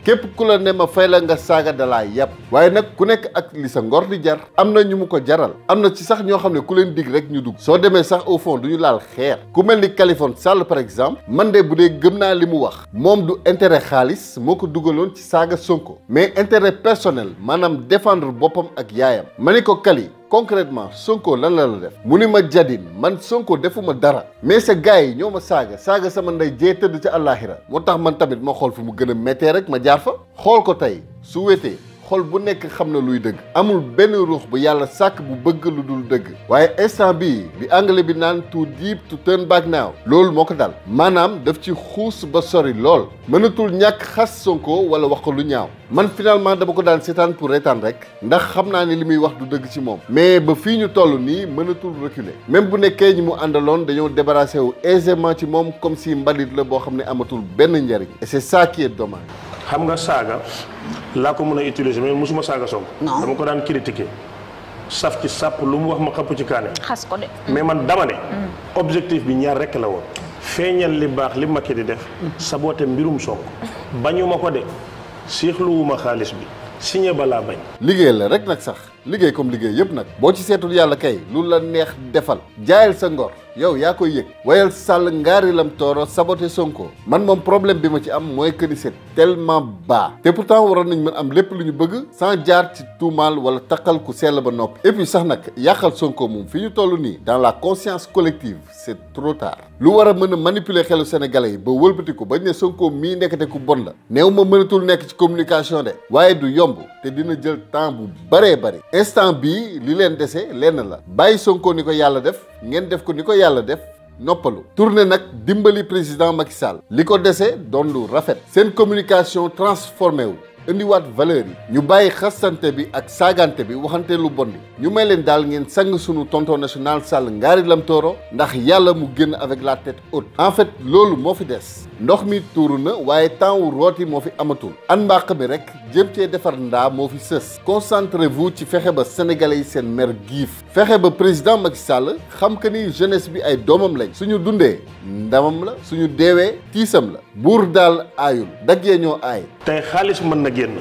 képp ku la ne ma fay la nga saaga dalaa yàpp waaye nag ku nekk ak li sa ngor di jar am na ñu mu ko jaral am na ci sax ñoo xam ne ku leen dig rek ñu dugg soo demee sax au fond du ñu laal xeer ku mel ni Khaliphone Sall par exemple man de bu dee gëm naa li mu wax moom du intérêt xaalis moo ko dugaloon ci saaga Sonko mais intérêt personnel maanaam défendre boppam ak yaayam ma ni ko Kali concrètement Sonko lan la def mu ni ma jadin man Sonko defuma dara mais sa gars yi ñoo ma saaga sama ndey jee tëdd ca àllaaxira moo tax man tamit ma xool fu mu gën a méttee rek ma jaar fa xool ko tey su wéetee xol bu nekk xam na luy dëgg amul benn ruux bu yàlla sàkk bu bëgg lu dul dëgg waaye instant bii bi anglais bi naan too deep to turn back now loolu moo ko dal maanaam daf ci xuus ba sori lool mënatul ñàkk xas Sonko wala wax ko lu ñaaw man finalement dama ko daan seetaan pour reetaan rek ndax xam naa ne li muy wax du dëgg ci moom mais ba fii ñu toll nii mënatul reculer même bu nekkee ñi mu àndaloon dañoo débarrassé wu aisément ci moom comme si mbalit la boo xam ne amatul benn njariñ et c'est ça qui est dommage. xam nga saaga laa ko mën a utiliser mais mosuma saaga Sonko. dama ko daan critiquer saf ci sàpp lu mu wax ma xëpp ci kaane. xas ko de. mais man dama ne. objectif bi ñaar rekk la woon. feeñal li baax li Macky di def. saboté mbirum Sonko. bañuma ko de siixluwuma xaalis bi signé balaa bañ. liggéey la rek nag sax liggéey comme liggéey yëpp nag boo ci seetul yàlla kay lu la neex defal jaayal sa ngor yow yaa koy yëg wayal Sall ngaari lam tooro saboté Sonko man moom problème bi ma ci am mooy que ni c'est tellement bas te pourtant waroon nañ mën am lépp lu ñu bëgg sans jaar ci tuumaal wala taqal ku sell ba noppi et puis sax nag yàqal Sonko moom fi ñu toll nii dans la conscience collective c'est trop tard lu war a mën a manipuler xelu sénégalais yi ba wëlbati ko bañ ne Sonko mii nekkate ku bon la néew ma mënatul nekk ci communication de waaye du yomb te dina jël temps bu bëree bëri instant bii li leen dese lenn la bàyyi Sonko ni ko yàlla def ngeen def ko ni ko yàlla def noppalu tourné nag dimbali président Macky Sall li ko dese doon lu rafet seen communication transformé wu indiwaat valeur yi ñu bàyyi xastante bi ak saagante bi waxante lu bon bi ñu may leen daal ngeen sang sunu tonton national Sall ngaari lam tooro ndax yàlla mu génn avec la tête haute en fait loolu moo fi des ndox mi tuuru na waaye temps wu rooti moo fi amatul an mbàq bi rek jéem cee defar ndaa moo fi sës concentrez-vous ci fexe ba sénégalais yi seen mer giif fexe ba président Macky Sall xam que ni jeunesse bi ay doomam lañ suñu dundee ndamam la suñu deewee tiisam la buur daal aayul daggee ñoo aay tey xaalis mën na génn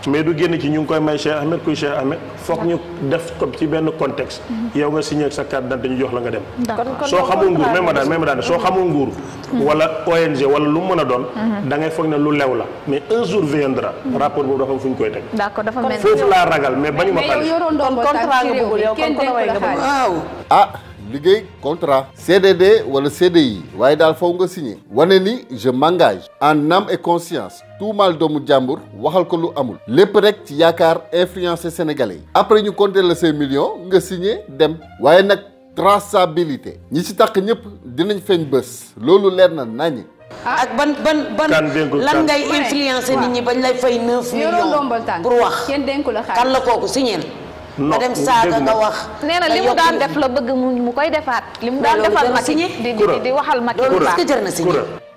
mais du génn ci ñu ngi koy may Cheikh Ahmed kuy Cheikh Ahmed foog ñu def ko ci benn contexte yow nga signé ak sa carte d'identité ñu jox la nga dem soo xamul nguur même ma daan soo xamul nguur wala ONG wala lu mën a doon da ngay foog ne lu lew la mais un jour viendra rapport boobu dafa fu ñu koy teg d'accord dafa mel foofu laa ragal mais bañu ma xaalis ah liggéey contrat CDD wala CDI waaye daal faw nga signé wane ni je m'engage en âme et conscience tuumaal doomu jàmbur waxal ko lu amul lépp rek ci yaakaar influencer sénégalais yi après ñu compter la say millions nga signé dem waaye nag traçabilité ñi ci takk ñëpp dinañ feeñ bés loolu leer na nañi ak ban lan ngay influencer nit ñi bañ lay fay 9 millions pour wax kan la kooku signé nga dem saaga nga wax. nee na li mu daan def la bëgg mu koy defaat. li mu daan defal Macky di waxal Macky. loolu est-ce que jar na signé.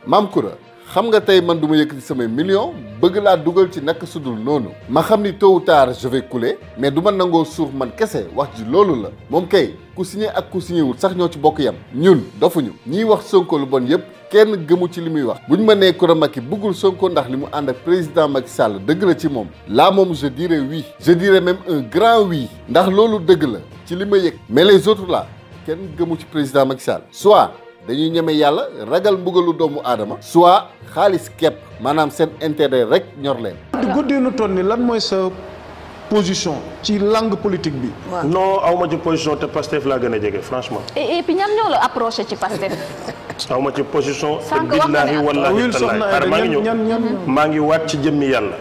maam Koura xam nga tey man du ma yëkkati samay millions bëgg laa dugal ci naka sudul noonu ma xam ni tôt ou tard je vais couler mais du ma nangoo suuf man kese wax ji loolu la moom kay ku signé ak ku signé wul sax ñoo ci bokk yam ñun dofuñu ñiy wax Sonko lu bon yëpp kenn gëmu ci li muy wax buñ ma nee Koura Macky bëggul Sonko ndax li mu ànd ak président Macky Sall dëgg la ci moom laa moom je dirais oui je dirais même un grand oui ndax loolu dëgg la ci li ma yëg mais les autres là kenn gëmu ci président Macky Sall soit dañuy ñeme yàlla ragal mbugalu doomu aadama soit xaalis kepp maanaam seen intérêt rek ñor leen. guddee nu toll ni lan mooy sa position ci langue politique bi. non awma ci position te Pastef laa gën a jege franchement. et puis ñan ñoo la approché ci Pastef. awma ci position. te billaahi wallaahi tallaahi maa ngi ñëw maa ngi waat ci jëmmi yàlla.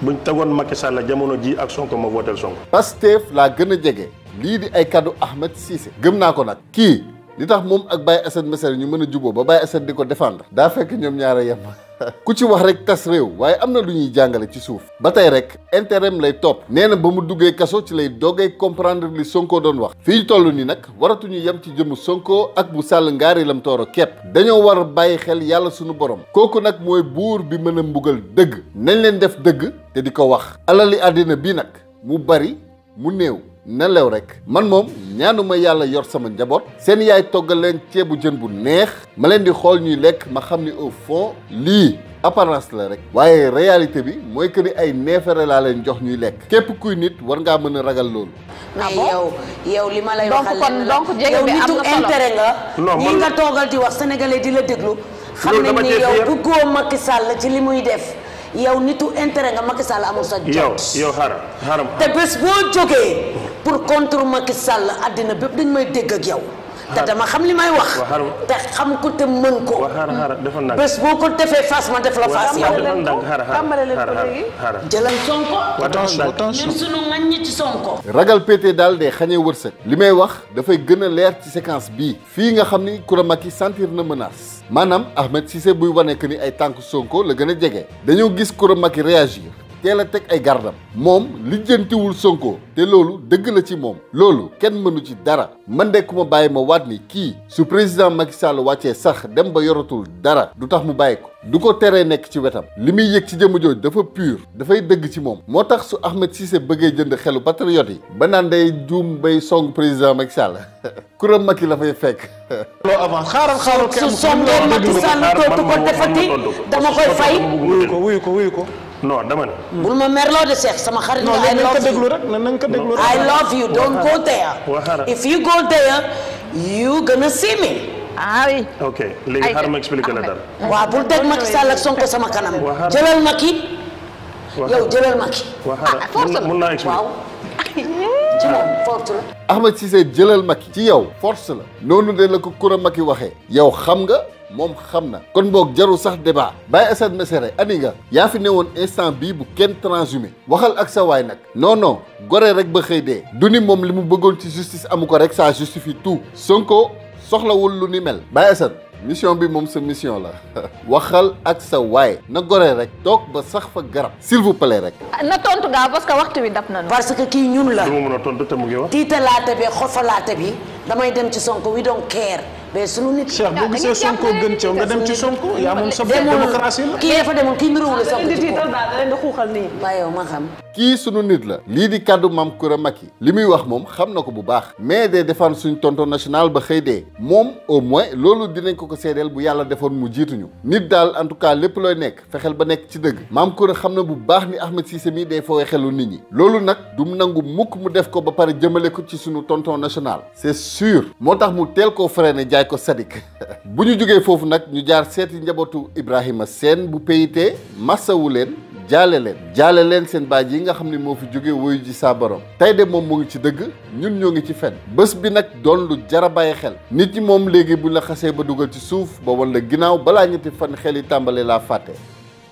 buñ tegoon Macky Sall jamono ji ak Sonko ma votel Sonko. Pastef laa gën a jege lii di ay kaddu Ahmed Cissé gëm naa ko nag kii. li tax moom ak Baye Assane Mesere ñu mën a juboo ba Baye Assane di ko défendre daa fekk ñoom ñaara yem ku ci wax rek tas réew waaye am na lu ñuy jàngale ci suuf ba tey rek intérêt lay topp nee na ba mu duggee kaso ci lay doogee comprendre li Sonko doon wax fii ñu toll nii nag waratuñu yem ci jëmu Sonko ak bu Sall ngaari lam tooro képp dañoo war a bàyyi xel yàlla suñu borom kooku nag mooy buur bi mën a mbugal dëgg nañ leen def dëgg te di ko wax alali àddina bi nag mu bari mu néew na lew rek man moom ñaanuma yàlla yor sama njaboot seen yaay toggal leen ceebu jën bu neex ma leen di xool ñuy lekk ma xam ni au fond lii apparence la rek waaye réalité bi mooy que ni ay neefere laa leen jox ñuy lekk képp kuy nit war ngaa mën a ragal loolu. mais yow li ma lay waxal donc jege bi am na solo yow nitu intérêt nga. ñi nga toogal di wax sénégalais di la déglu. xam nañ ni yow bëggoo Macky Sall ci li muy def. yow nitu intérêt nga Macky Sall amul sa jot. yow xaaral te bés boo jógee pour contre Macky Sall àddina bépp dañ may dégg ak yow te dama xam li may wax. te xam ko te mën ko. bés boo ko defee face ma def la face yow. tàmbale leen ko léegi. jëlal Sonko. attention ñun sunu ŋaññi ci Sonko. ragal pété daal de xañee wërsëg li may wax dafay gën a leer ci séquence bii fii nga xam ni Coura Macky sentir na menace maanaam Ahmed Cissé buy wane que ni ay tànk Sonko la gën a jege dañoo gis Coura Macky réagir teel a teg ay gardam moom lijjantiwul Sonko te loolu dëgg la ci moom loolu kenn mënu ci dara man de ku ma bàyyi ma waat ni kii su président Macky Sall wàccee sax dem ba yoratul dara du tax mu bàyyi ko du ko teree nekk ci wetam li muy yëg ci jëmm jooj dafa pur dafay dëgg ci moom moo tax su Ahmed Cissé bëggee jënd xelu patriote yi ba naan day juum bay song président Macky Sall Coura Macky la fay fekk. loo avant xaaral su songee Macky Sall dootu ko defati dama koy fay. wuyu ko. non dama ne. bul ma merloo de Cheikh sama xarit nga. I love you nañ ko déglu rek. I love you don't go there. if you go there you gonna see me. ah oui. ok léegi xaaral ma expliqué la dara. waaw bul teg Macky Sall ak Sonko sama kanam. jëlal Macky. yow jëlal Macky. force la mun naa expliqué. waaw. ci moom force la. Ahmed Cissé jëlal Macky ci yow force la noonu de la ko Coura Macky waxee yow xam nga moom xam na kon boog jarul sax débat Baye Assane Mesere ani nga yaa fi newoon instant bii bu kenn transhumé waxal ak sa waay nag non gore rek ba xëy dee du ni moom li mu bëggoon ci justice amu ko rek ça justifie tout Sonko soxlawul lu ni mel Baye Assane mission bi moom sa mission la waxal ak sa waay na gore rek toog ba sax fa garab s'il vous plaît rek. na tontu gaaw parce que waxtu wi dab nañu. parce que kii ñun la. du ma mën a tontu te mu ngi wax. tiitalaate bi xofalaate bi damay dem ci Sonko we don't care mais sunu nit. Cheikh boo gisee Sonko gën ci yow nga dem ci Sonko yaa moom sa démocratie la. kii dafa demoon kii niruwul la Sonko ci daal da leen di xuuxal nii. waaye yow ma xam. kii sunu nit la lii di kàddu maam Coura Macky li muy wax moom xam na ko bu baax mais day défendre suñ tonton national ba xëy dee moom au moins loolu dinañ ko seedeel bu yàlla defoon mu jiituñu nit daal en tout cas lépp looy nekk fexeel ba nekk ci dëgg maam Coura xam na bu baax ni Ahmed Cissé mii day foowe xelu nit ñi loolu nag du mu nangu mukk mu def ko ba pare jëmale ko ci sunu tonton national c'est sûr moo tax mu teel koo freiné jaay ko Sadik bu ñu jógee foofu nag ñu jaar seeti njabootu Ibrahima Sène bu PIT massawu leen jaale leen seen baaj yi nga xam ne moo fi jóge woyu ji saa borom tey de moom moo ngi ci dëgg ñun ñoo ngi ci fen bés bi nag doon lu jara bàyyi xel nit ñi moom léegi bu la xasee ba dugal ci suuf ba wala ginnaaw balaa ñetti fan xel yi tàmbale laa fàtte.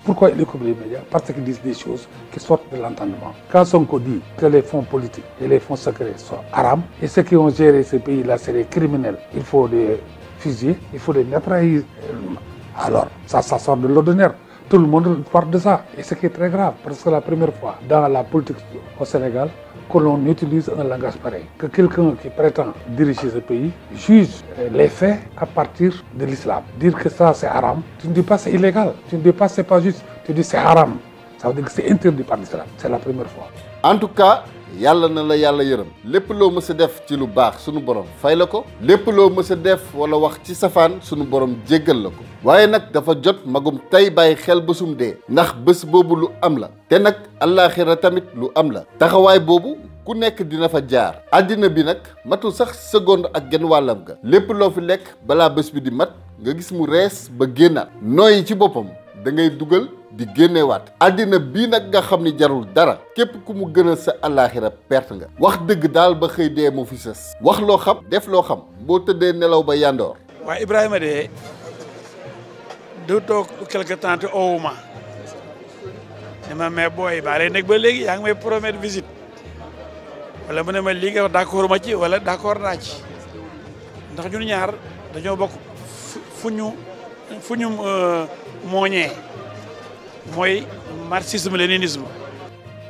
Pourquoi il écoute les médias? Parce qu'ils disent des choses qui sortent de l'entendement. Quand Sonko dit que les fonds politiques et les fonds secrets sont haram et ceux qui ont géré ce pays-là c'est des criminels, il faut les fusiller, il faut les neutraliser. Alors ça sort de l'ordinaire. Tout le monde parle de ça. Et ce qui est très grave, parce que c'est la première fois dans la politique au Sénégal que l'on utilise un langage pareil. Que quelqu'un qui prétend diriger ce pays juge les faits à partir de l'islam. Dire que ça c'est haram, tu ne dis pas c'est illégal, tu ne dis pas c'est pas juste, tu dis c'est haram. Ça veut dire que c'est interdit par l'islam. C'est la première fois. En tout cas, yàlla na la yàlla yërëm lépp loo mës a def ci lu baax sunu borom fay la ko lépp loo mës a def wala wax ci safaan sunu borom jéggal la ko waaye nag dafa jot magum tey bàyyi xel bésum dee ndax bés boobu lu am la te nag allaaxira tamit lu am la taxawaay boobu ku nekk dina fa jaar àddina bi nag matul sax seconde ak genn wàllam ga lépp loo fi lekk balaa bés bi di mat nga gis mu rees ba génnaat nooyi ci boppam da ngay dugal di génnewaat àddina bii nag nga xam ni jarul dara képp ku mu gënal sa àllaaxira perte nga wax dëgg daal ba xëy dee mu fi sës wax loo xam def loo xam boo tëddee nelaw ba yandoor waaye Ibrahima de du toog quelque temps te owuma ne ma mais booy baa lay nekk ba léegi yaa ngi may promettre visite wala mu ne ma lii nga wax d'accord ma ci wala d'accord naa ci ndax ñun ñaar dañoo bokk fu ñu mooñee mooy marxisme léninisme.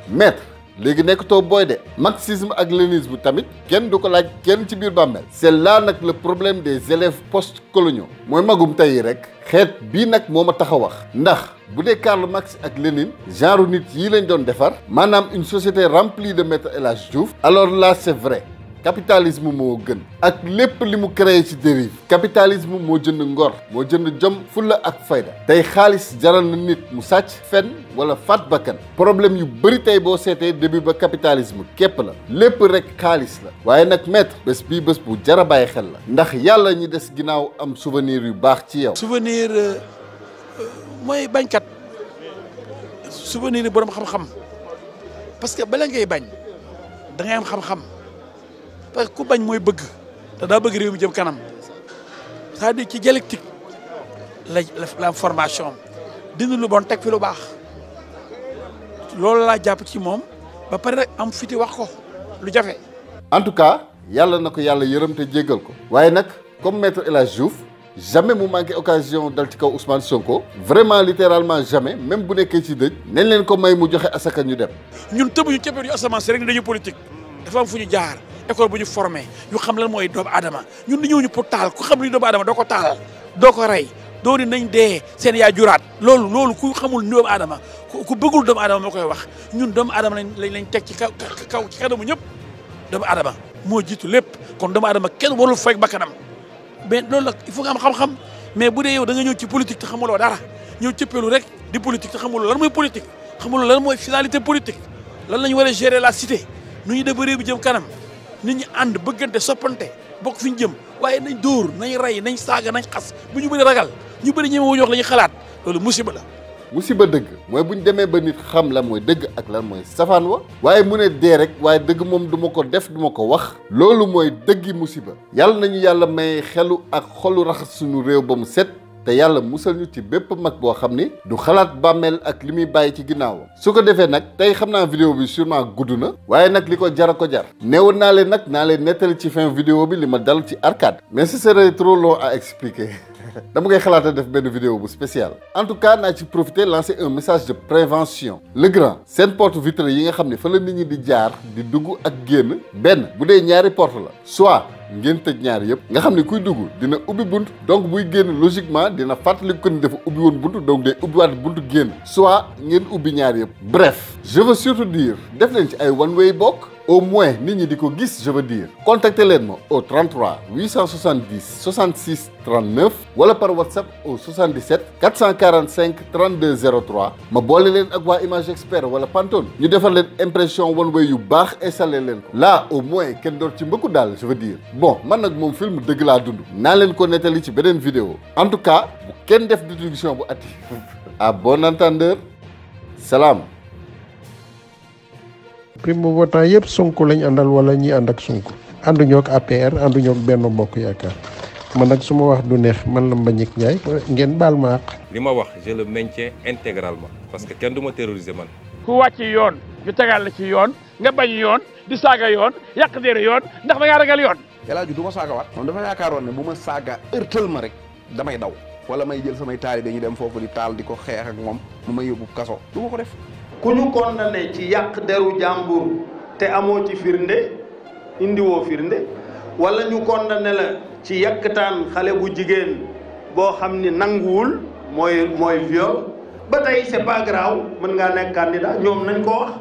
maître léegi nekkatoo booy de marxisme ak léninisme tamit kenn du ko laaj kenn ci biir bàmmeel c'est là nag le problème des élèves post-coloniaux mooy magum tey rek xeet bii nag moo ma tax a wax ndax bu dee Karl Marx ak Lénine genre nit yii lañ doon defar maanaam une société remplie de maître El Hadji Diouf alors là c'est vrai capitalisme moo gën ak lépp li mu créé ci dérive capitalisme moo jënd ngor moo jënd jom fulla ak fayda tey xaalis jaral na nit mu sàcc fen wala faat bakkan problème yu bëri tey boo seetee début ba capitalisme képp la lépp rek xaalis la waaye nag maître bés bii bés bu jar a bàyyi xel la ndax yàlla ñi des ginnaaw am souvenir yu baax ci yow souvenir mooy bañkat souvenir yi boroom xam-xam parce que bala ngay bañ da ngay am xam-xam parce que ku bañ mooy bëgg te daa bëgg réew mi jëm kanam c'est-à-dire ci dialectique la formation dindi lu bon teg fi lu baax loolu laa jàpp ci moom ba pare rek am fiti wax ko lu jafe. en tout cas yàlla na ko yàlla yërëm te jéggal ko waaye nag comme maître El Hadji Diouf jamais mu manqué occasion dal ci kaw Ousmane Sonko vraiment littéralement jamais même bu nekkee ci dëj nañ leen ko may mu joxe asaka ñu dem. ñun tëbuñu cëppee yu asamaan si rek dañu politique dafa am fu ñu jaar école bu ñu formé ñu xam lan mooy doomu aadama ñun dañoo ñu pour taal ku xam li doomu aadama doo ko taal doo ko rey doo ni nañ dee seen yaa juraat loolu ku xamul doomu aadama ku bëggul doomu aadama moo koy wax ñun doomu aadama lañ teg ci kaw ci kanamu ñëpp doomu aadama moo jiitu lépp kon doomu aadama kenn warul fekk bakkanam mais loolu nag il faut nga am xam-xam mais bu dee yow da nga ñëw ci politique te xamuloo dara ñëw cëppeelu rek di politique te xamuloo lan mooy politique xamuloo lan mooy finalité politique lan la ñu war a gérer la cité nu ñu def ba réew bi jëm kanam nit ñi ànd bëggante soppante bokk fi ñu jëm waaye nañ dóor nañ rey nañ saaga nañ xas bu ñu bëri ragal ñu bëri ñeme wu ñu wax la ñuy xalaat loolu musiba la. musiba dëgg mooy bu ñu demee ba nit xam la mooy dëgg ak lan mooy safaan wa waaye mu ne dee rek waaye dëgg moom du ma ko def du ma ko wax loolu mooy dëggi musiba yàlla nañu yàlla may xelu ak xolu raxas suñu réew ba mu set te yàlla musal ñu ci bépp mag boo xam ni du xalaat bàmmeel ak li muy bàyyi ci ginnaawam su ko defee nag tey xam naa vidéo bi sûrement gudd na waaye nag li ko jar ko jar neewoon naa leen nag naa leen nettali ci fin vidéo bi li ma dal ci arcade mais ce serait trop long à expliquer dama ngay xalaat a def benn vidéo bu spécial en tout cas naa ci profiter lancer un message de prévention le grand seen porte vitre yi nga xam ne fa la nit ñi di jaar di dugg ak génn benn bu dee ñaari porte la soit ngeen tëj ñaar yëpp nga xam ne kuy dugg dina ubbi bunt donc buy génn logiquement dina fàttali ko ni dafa ubbi woon bunt donc day ubbiwaat bunt génn soit ngeen ubbi ñaar yëpp bref je veux surtout dire def leen ci ay one way bokk au moins nit ñi di ko gis je veux dire contactez leen ma au 33 870 66 39 wala par WhatsApp au 77 445 32 03 ma boole leen ak waa Image Expert wala Pantone ñu defar leen impression one way yu baax installé leen ko là au moins kenn door ci mbëkku daal je veux dire bon man nag moom film dëgg laa dund naa leen ko nettali ci beneen vidéo en tout cas bu kenn def déduction bu ati à bon entendeur salaam. primo votant yëpp Sonko lañ àndal wala ñi ànd ak Sonko ànduñoo ak APR ànduñoo ak Benno Bokk Yaakaar man nag su ma wax du neex man la Mbagnick Ndiaye ngeen baal ma àq. li ma wax je le maintiens intégralement parce que kenn du ma terroriser man. ku wàcc yoon ñu tegal la ci yoon nga bañ yoon di saaga yoon yàq déere yoon ndax da ngaa ragal yoon. El Hadji du ma saaga waat moom dafa yaakaaroon ne bu ma saaga ërtal ma rek damay daw wala may jël samay taalibe ñu dem foofu di taal di ko xeex ak moom mu may yóbbu kaso du ma ko def. ku ñu condamné ci yàq deru jàmbur te amoo ci firnde indiwoo firnde wala ñu condamné la ci yàkkataan xale bu jigéen boo xam ni nanguwul mooy viol ba tey c'est pas grave mën ngaa nekk candidat ñoom nañ ko wax.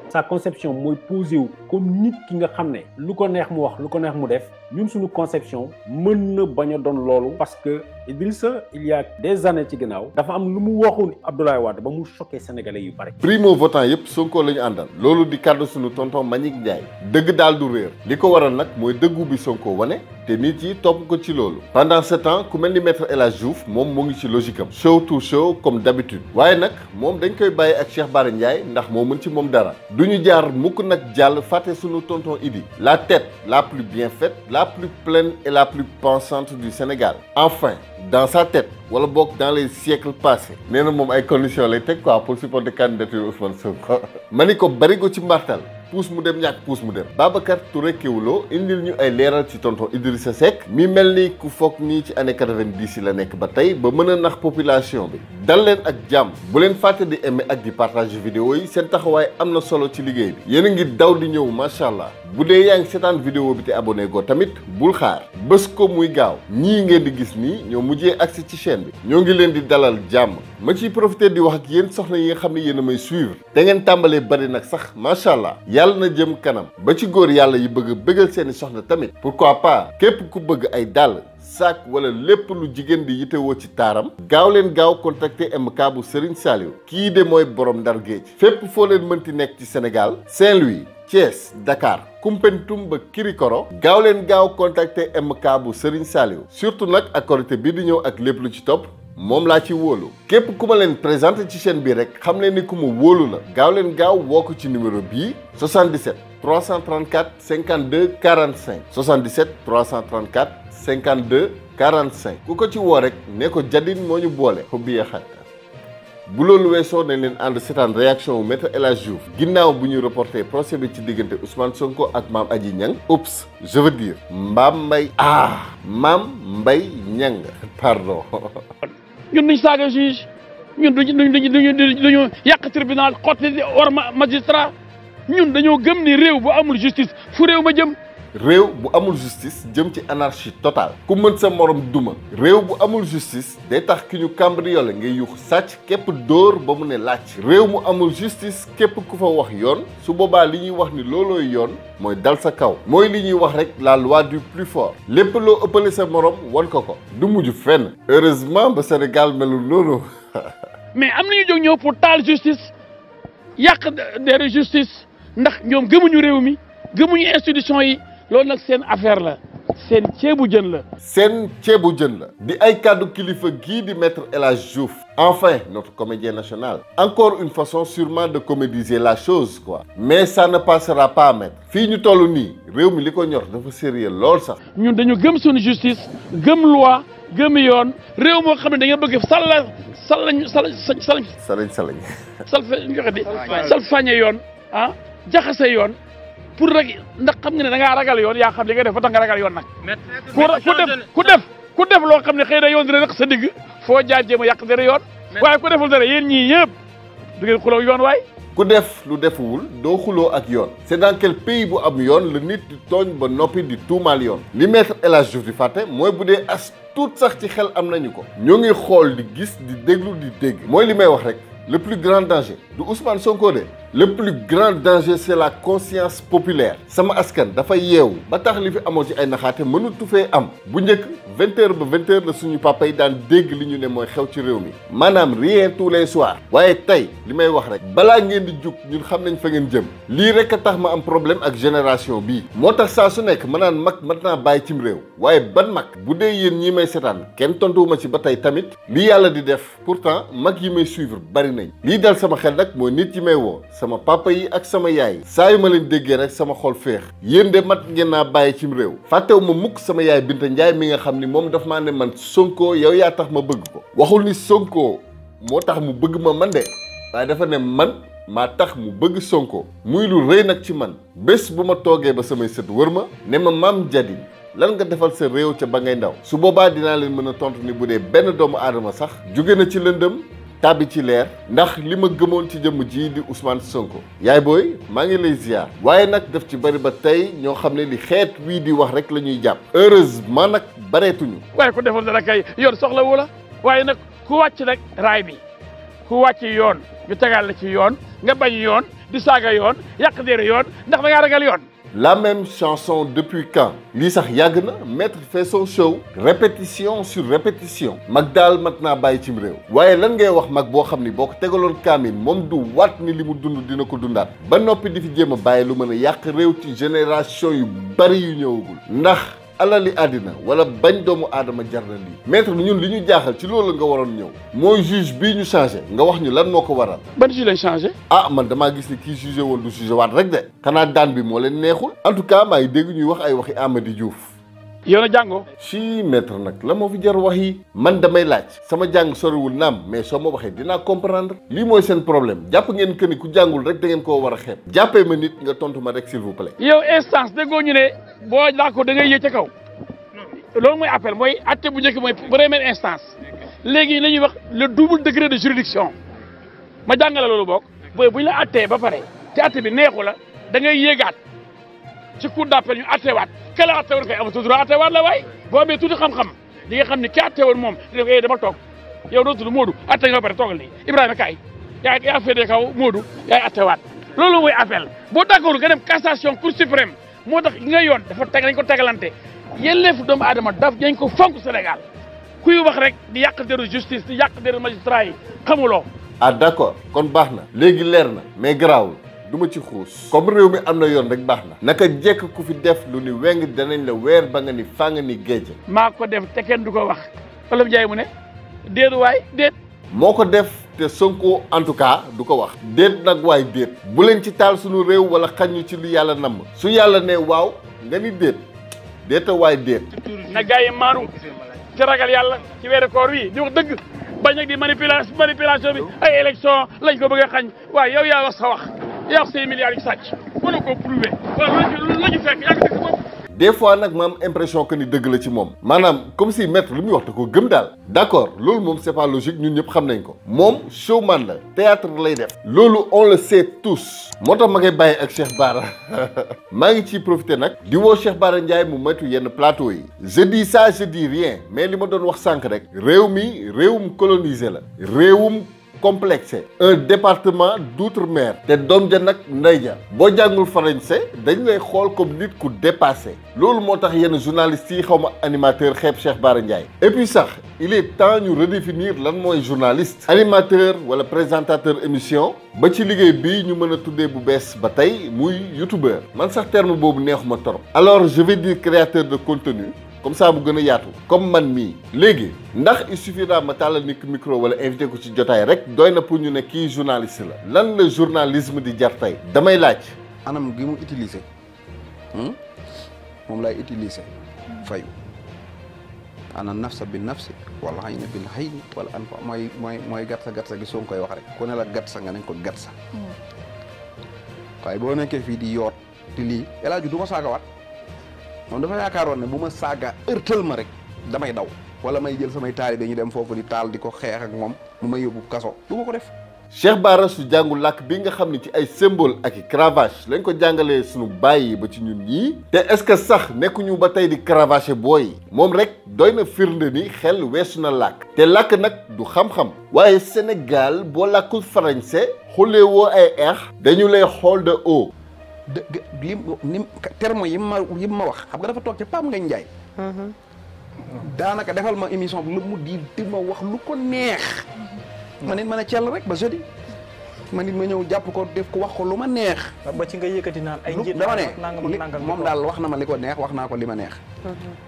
sa conception mooy posé wu comme nit ki nga xam ne lu ko neex mu wax lu ko neex mu def ñun suñu conception mën na bañ a doon loolu parce que Idrissa il y a des années ci ginnaaw dafa am lu mu waxoon Abdoulaye Wade ba mu choqué sénégalais yu bari. primo votant yëpp Sonko la ñu àndal loolu di kàddu suñu tonton Mbagnick Ndiaye dëgg daal du réer li ko waral nag mooy dëggu bi Sonko wane te nit yi topp ko ci loolu pendant ce temps ku mel ni maître El Hadji Diouf moom mu ngi ci logique am show to show comme d'habitude waaye nag moom dañ koy bàyyi ak Cheikh Bara Ndiaye ndax moo mën ci moom dara du ñu jaar mukk nag jàll fàtte sunu tonton Idi la tête la plus bien faite la plus pleine et la plus pensante du Sénégal enfin dans sa tête wala boog dans les siècles passés nee na moom ay conditions lay teg quoi pour supporter candidature Ousmane Sonko ma ni ko bari ko ci mbartal puus mu dem ñàkk puus mu dem Babacar Touré Kewoulo indil ñu ay leeral ci tonton Idrissa Seck mi mel ni ku foog nii ci année 90 yi la nekk ba tey ba mën a nax population bi dal leen ak jàmm bu leen fàtte di aimer ak di partager vidéo yi seen taxawaay am na solo ci liggéey bi yéen a ngi daw di ñëw macha allah bu dee yaa ngi seetaan vidéo bi te abonné go tamit bul xaar bés ko muy gaaw ñii ngeen di gis nii ñoo mujjee accès ci chaîne bi ñoo ngi leen di dalal jàmm ma ciy profité di wax ak yéen soxna yi nga xam ne yéen a may suivre da ngeen tàmbalee bari nag sax macha allah yàlla na jëm kanam ba ci góor yàlla yi bëgg a bëggal seeni soxna tamit pourquoi pas képp ku bëgg ay dàll sac wala lépp lu jigéen di yitewoo ci taaram gaaw leen gaaw contacter MK bu Serigne Saliou kii de mooy borom Ndar Géej fépp foo leen mënti nekk ci Sénégal Saint-Louis Thiès Dakar Koumpentoum ba Kirikoro gaaw leen gaaw contacter MK bu Serigne Saliou surtout nag ak Korité bii di ñëw ak lépp lu ci topp moom laa ci wóolu képp ku ma leen présenté ci chaîne bi rek xam leen ni ku ma wóolu la gaaw leen gaaw woo ko ci numéro bii 77 334 52 45 77 334 52 45 ku ko ci woo rek ne ko Jadine moo ñu boole xubbi yaxat bu loolu weesoo nañ leen ànd seetaan réaction wu maître El Hadji Diouf ginnaaw bu ñu reporté procès bi ci diggante Ousmane Sonko ak Mame Adji Niang oups je veux dire Mame Mbaye Niang pardon. ñun duñ saaga juge ñun duñu yàq tribunal xotti war magistrat ñun dañoo gëm ni réew bu amul justice fu réew ma jëm. réew bu amul justice jëm ci anarchie totale ku mën sa morom duma réew bu amul justice day tax ki ñu cambriolé ngay yuux sàcc képp dóor ba mu ne laaj réew mu amul justice képp ku fa wax yoon su boobaa li ñuy wax ni loolooy yoon mooy dal sa kaw mooy li ñuy wax rek la loi du plus fort lépp loo ëppale sa morom wan ko du mujj fenn heureusement ba Sénégal melul noonu. mais am nañu jóg ñëw pour taal justice yàq deru justice ndax ñoom gëmuñu réew mi gëmuñu institution yi. loolu nag seen affaire la seen ceebu jën la. seen ceebu jën la. di ay kàddu kilifa gii di maître El Hadji Diouf. enfin notre comédien national. encore une façon sûrement de comédiser la chose quoi. mais ça ne passera pas maître. fii ñu toll nii réew mi li ko ñor dafa sérieux lool sax. ñun dañu gëm suñu justice gëm loi gëm yoon réew moo xam ne da nga bëgg salfañe yoon ah jaxase yoon. pour rek ndax xam nga ne da ngaa ragal yoon yaa xam li nga def ba tax nga ragal yoon nag. ku def loo xam ne xëy na yoon dina rek sa digg foo jaar jéem a yàq dara yoon. waaye ku deful dara yéen ñii ñëpp du ngeen xuloo yoon waay. ku def lu defuwul doo xuloo ak yoon. c'est dans quel pays bu am yoon la nit di tooñ ba noppi di tuumaal yoon. li maître El Hadji Diouf di fàtte mooy bu dee as tuut sax ci xel am nañu ko. ñoo ngi xool di gis di déglu di dégg. mooy li may wax rek. le plus grand danger du Ousmane Sonko de le plus grand danger c'est la conscience populaire sama askan dafa yeewu ba tax li fi amoon ci ay naxaate mënutu fee am bu njëkk 20h ba 20h la suñu papa yi daan dégg li ñu ne mooy xew ci réew mi maanaam rien tous les soirs waaye tey li may wax rek balaa ngeen di jug ñun xam nañ fa ngeen jëm lii rek a tax ma am problème ak génération bii moo tax saa su nekk ma naan mag mat naa bàyyi cim réew waaye ban mag bu dee yéen ñi may seetaan kenn tontuwuma ci ba tey tamit li yàlla di def pourtant mag yi may suivre bari lii dal sama xel nag mooy nit yi may woo sama papa yi ak sama yaay saa yu ma leen déggee rek sama xol féex yéen de mat ngeen naa bàyyi cim réew fàttewu ma mukk sama yaay Binta Njaay mi nga xam ni moom daf maa ne man Sonko yow yaa tax ma bëgg ko waxul ni Sonko moo tax mu bëgg ma man de waaye dafa ne man maa tax mu bëgg Sonko muy lu rëy nag ci man bés bu ma toogee ba samay sët wër ma ne ma Mame Jadine lan nga defal sa réew ca ba ngay ndaw su boobaa dinaa leen mën a tontu ni bu dee benn doomu aadama sax jóge na ci lëndëm tàbbi ci leer ndax li ma gëmoon ci jëmm ji di Ousmane Sonko yaay booy maa ngi lay ziar waaye nag daf ci bari ba tey ñoo xam ne li xeet wii di wax rek la ñuy jàpp heureusement nag bareetuñu. waaye ku defal dara kay yoon soxla wu la waaye nag ku wàcc rek raay bi ku wàcc yoon ñu tegal la ci yoon nga bañ yoon di saaga yoon yàq deere yoon ndax da ngaa ragal yoon. La même chanson depuis quand lii sax yàgg na maître fait son show répétition sur répétition mag daal mat naa bàyyi cim réew waaye lan ngay wax mag boo xam ni boo ko tegaloon kaamin moom du waat ni li mu dund dina ko dundaat ba noppi di fi jéem a bàyyi lu mën a yàq réew ci génération yu bari yu ñëwagul ndax alali àddina wala bañ doomu aadama jar na lii maître ñun li ñu jaaxal ci loolu nga waroon ñëw mooy juge bii ñu changé nga wax ñu lan moo ko waral. ban juge lañ changé. ah man damaa gis ni kii jugé woon du jugé waat rek de xanaa daan bi moo leen neexul en tout cas maa ngi dégg ñuy wax ay waxi Amady Diouf. yow na jàngoo. si maître nag la moo fi jar wax yi man damay laaj sama jàng soriwul naam mais soo ma waxee dinaa comprendre lii mooy seen problème jàpp ngeen que ni ku jàngul rek da ngeen koo war a xeeb jàppee ma nit nga tontu ma rek s'il vous plaît. yow instance déggoo ñu ne boo d'accord da ngay yëg ca kaw loolu mooy appel mooy atte bu njëkk mooy première instance léegi la ñuy wax le double degré de juridiction ma jàngale loolu bokk booy bu ñu la attee ba pare te atte bi neexu la da ngay yéegaat ci cour d'appel ñu attewaat ka la attewoon kay amatu droit attewaat la waay boo amee tuuti xam-xam di nga xam ne ki attewoon moom dina dama toog yow doo tudd Modou atte nga ba pare toogal nii Ibrahima kaay yaa féetee kaw Modou yaay attewaat loolu mooy appel boo d'accord nga dem cassation cour suprême moo tax nga yoon dafa teg dañ ko tegalante yelleefu doomu aadama daf dañ ko fonk Sénégal kuy wax rek di yàq deru justice di yàq deru magistrat yi xamuloo. ah d'accord kon baax na léegi leer na mais garaawul du ma ci xuus comme réew mi am na yoon rek baax na naka jekk ku fi def lu ni weng danañ la weer ba nga ni fàng ni géej. maa ko def te kenn du ko wax Olof Njaay mu ne déet waay déet. moo ko def te Sonko en tout cas du ko wax déet nag waay déet bu leen ci taal suñu réew wala xañu ci lu yàlla namm su yàlla ne waaw nga ni déet déeta waay déet na gars yi maanu ci ragal yàlla ci weeru koor wi di wax dëgg bañ nag di manipulation bi ay élection lañ ko bëgg a xañ waaye yow yaa wax sa wax yaa wax say milliards yu sàcc mënu ko prouver wala la ñu fekk yaa ngi dëgg bopp des fois nag ma am impression que ni dëgg la ci moom maanaam comme si maître lu muy wax da ko gëm daal d'accord loolu moom c'est pas logique ñun ñëpp xam nañ ko moom showman la théâtre lay def loolu on le sait tous moo tax ma koy bàyyi ak Cheikh Bara maa ngi ciy profité nag di woo Cheikh Bara Ndiaye mu moytu yenn plateau yi je dis ça je dis rien mais li ma doon wax sànq rek réew mi réewum colonisé la réewum complexé un département d'outre-mer te doom ja nag ndey ja boo jàngul français dañ lay xool comme nit ku dépassé loolu moo tax yenn journalistes yi xaw ma animateur xeeb Cheikh Bara Ndiaye et puis sax il est temps ñu redéfinir lan mooy journaliste animateur wala présentateur émission ba ci liggéey bii ñu mën a tuddee bu bees ba tey muy youtubeur man sax terme boobu neexuma torop alors je vais dire créateur de contenu comme ça mu gën a yaatu comme man mii léegi ndax il suffira ma tàllal nit micro wala invité ko ci jotaay rek doy na pour ñu ne kii journaliste la lan la journalisme di jar tey damay laaj anam gi mu utiliser moom lay utiliser fayu ana nafsa bi nafsi wala xayna bil xayni wala an fa mooy gatsa gi soo koy wax rek ku ne la gatsa nga nañ ko gatsa waaye boo nekkee fii di yoot di lii elaaju du ma saagawaat moom dafa yaakaaroon ne bu ma saaga ërtal ma rek damay daw wala may jël samay taalibe ñu dem foofu di taal di ko xeex ak moom mu may yóbbu kaso du ma ko def Cheikh Bara su jàngul làkk bi nga xam ne ci ay symbole ak i cravache lañ ko jàngalee suñu bàyyi ba ci ñun ñii te est-ce que sax nekkuñu ba tey di cravaché booy moom rek doy na firnde ni xel weesu na làkk te làkk nag du xam-xam waaye Sénégal boo làkkul français xulee woo ay dañu lay xool de haut ni terme yi ma wax xam nga dafa toog ca Pape Ngagne Ndiaye daanaka defal ma émission bi lu mu di ma wax lu ko neex ma nit mën a cell rek ba jeudi ma nit ma ñëw jàpp ko def ko wax ko lu ma neex ba ci nga yëkkati naan ay njiit dama ne moom daal wax na ma li ko neex wax naa ko li ma neex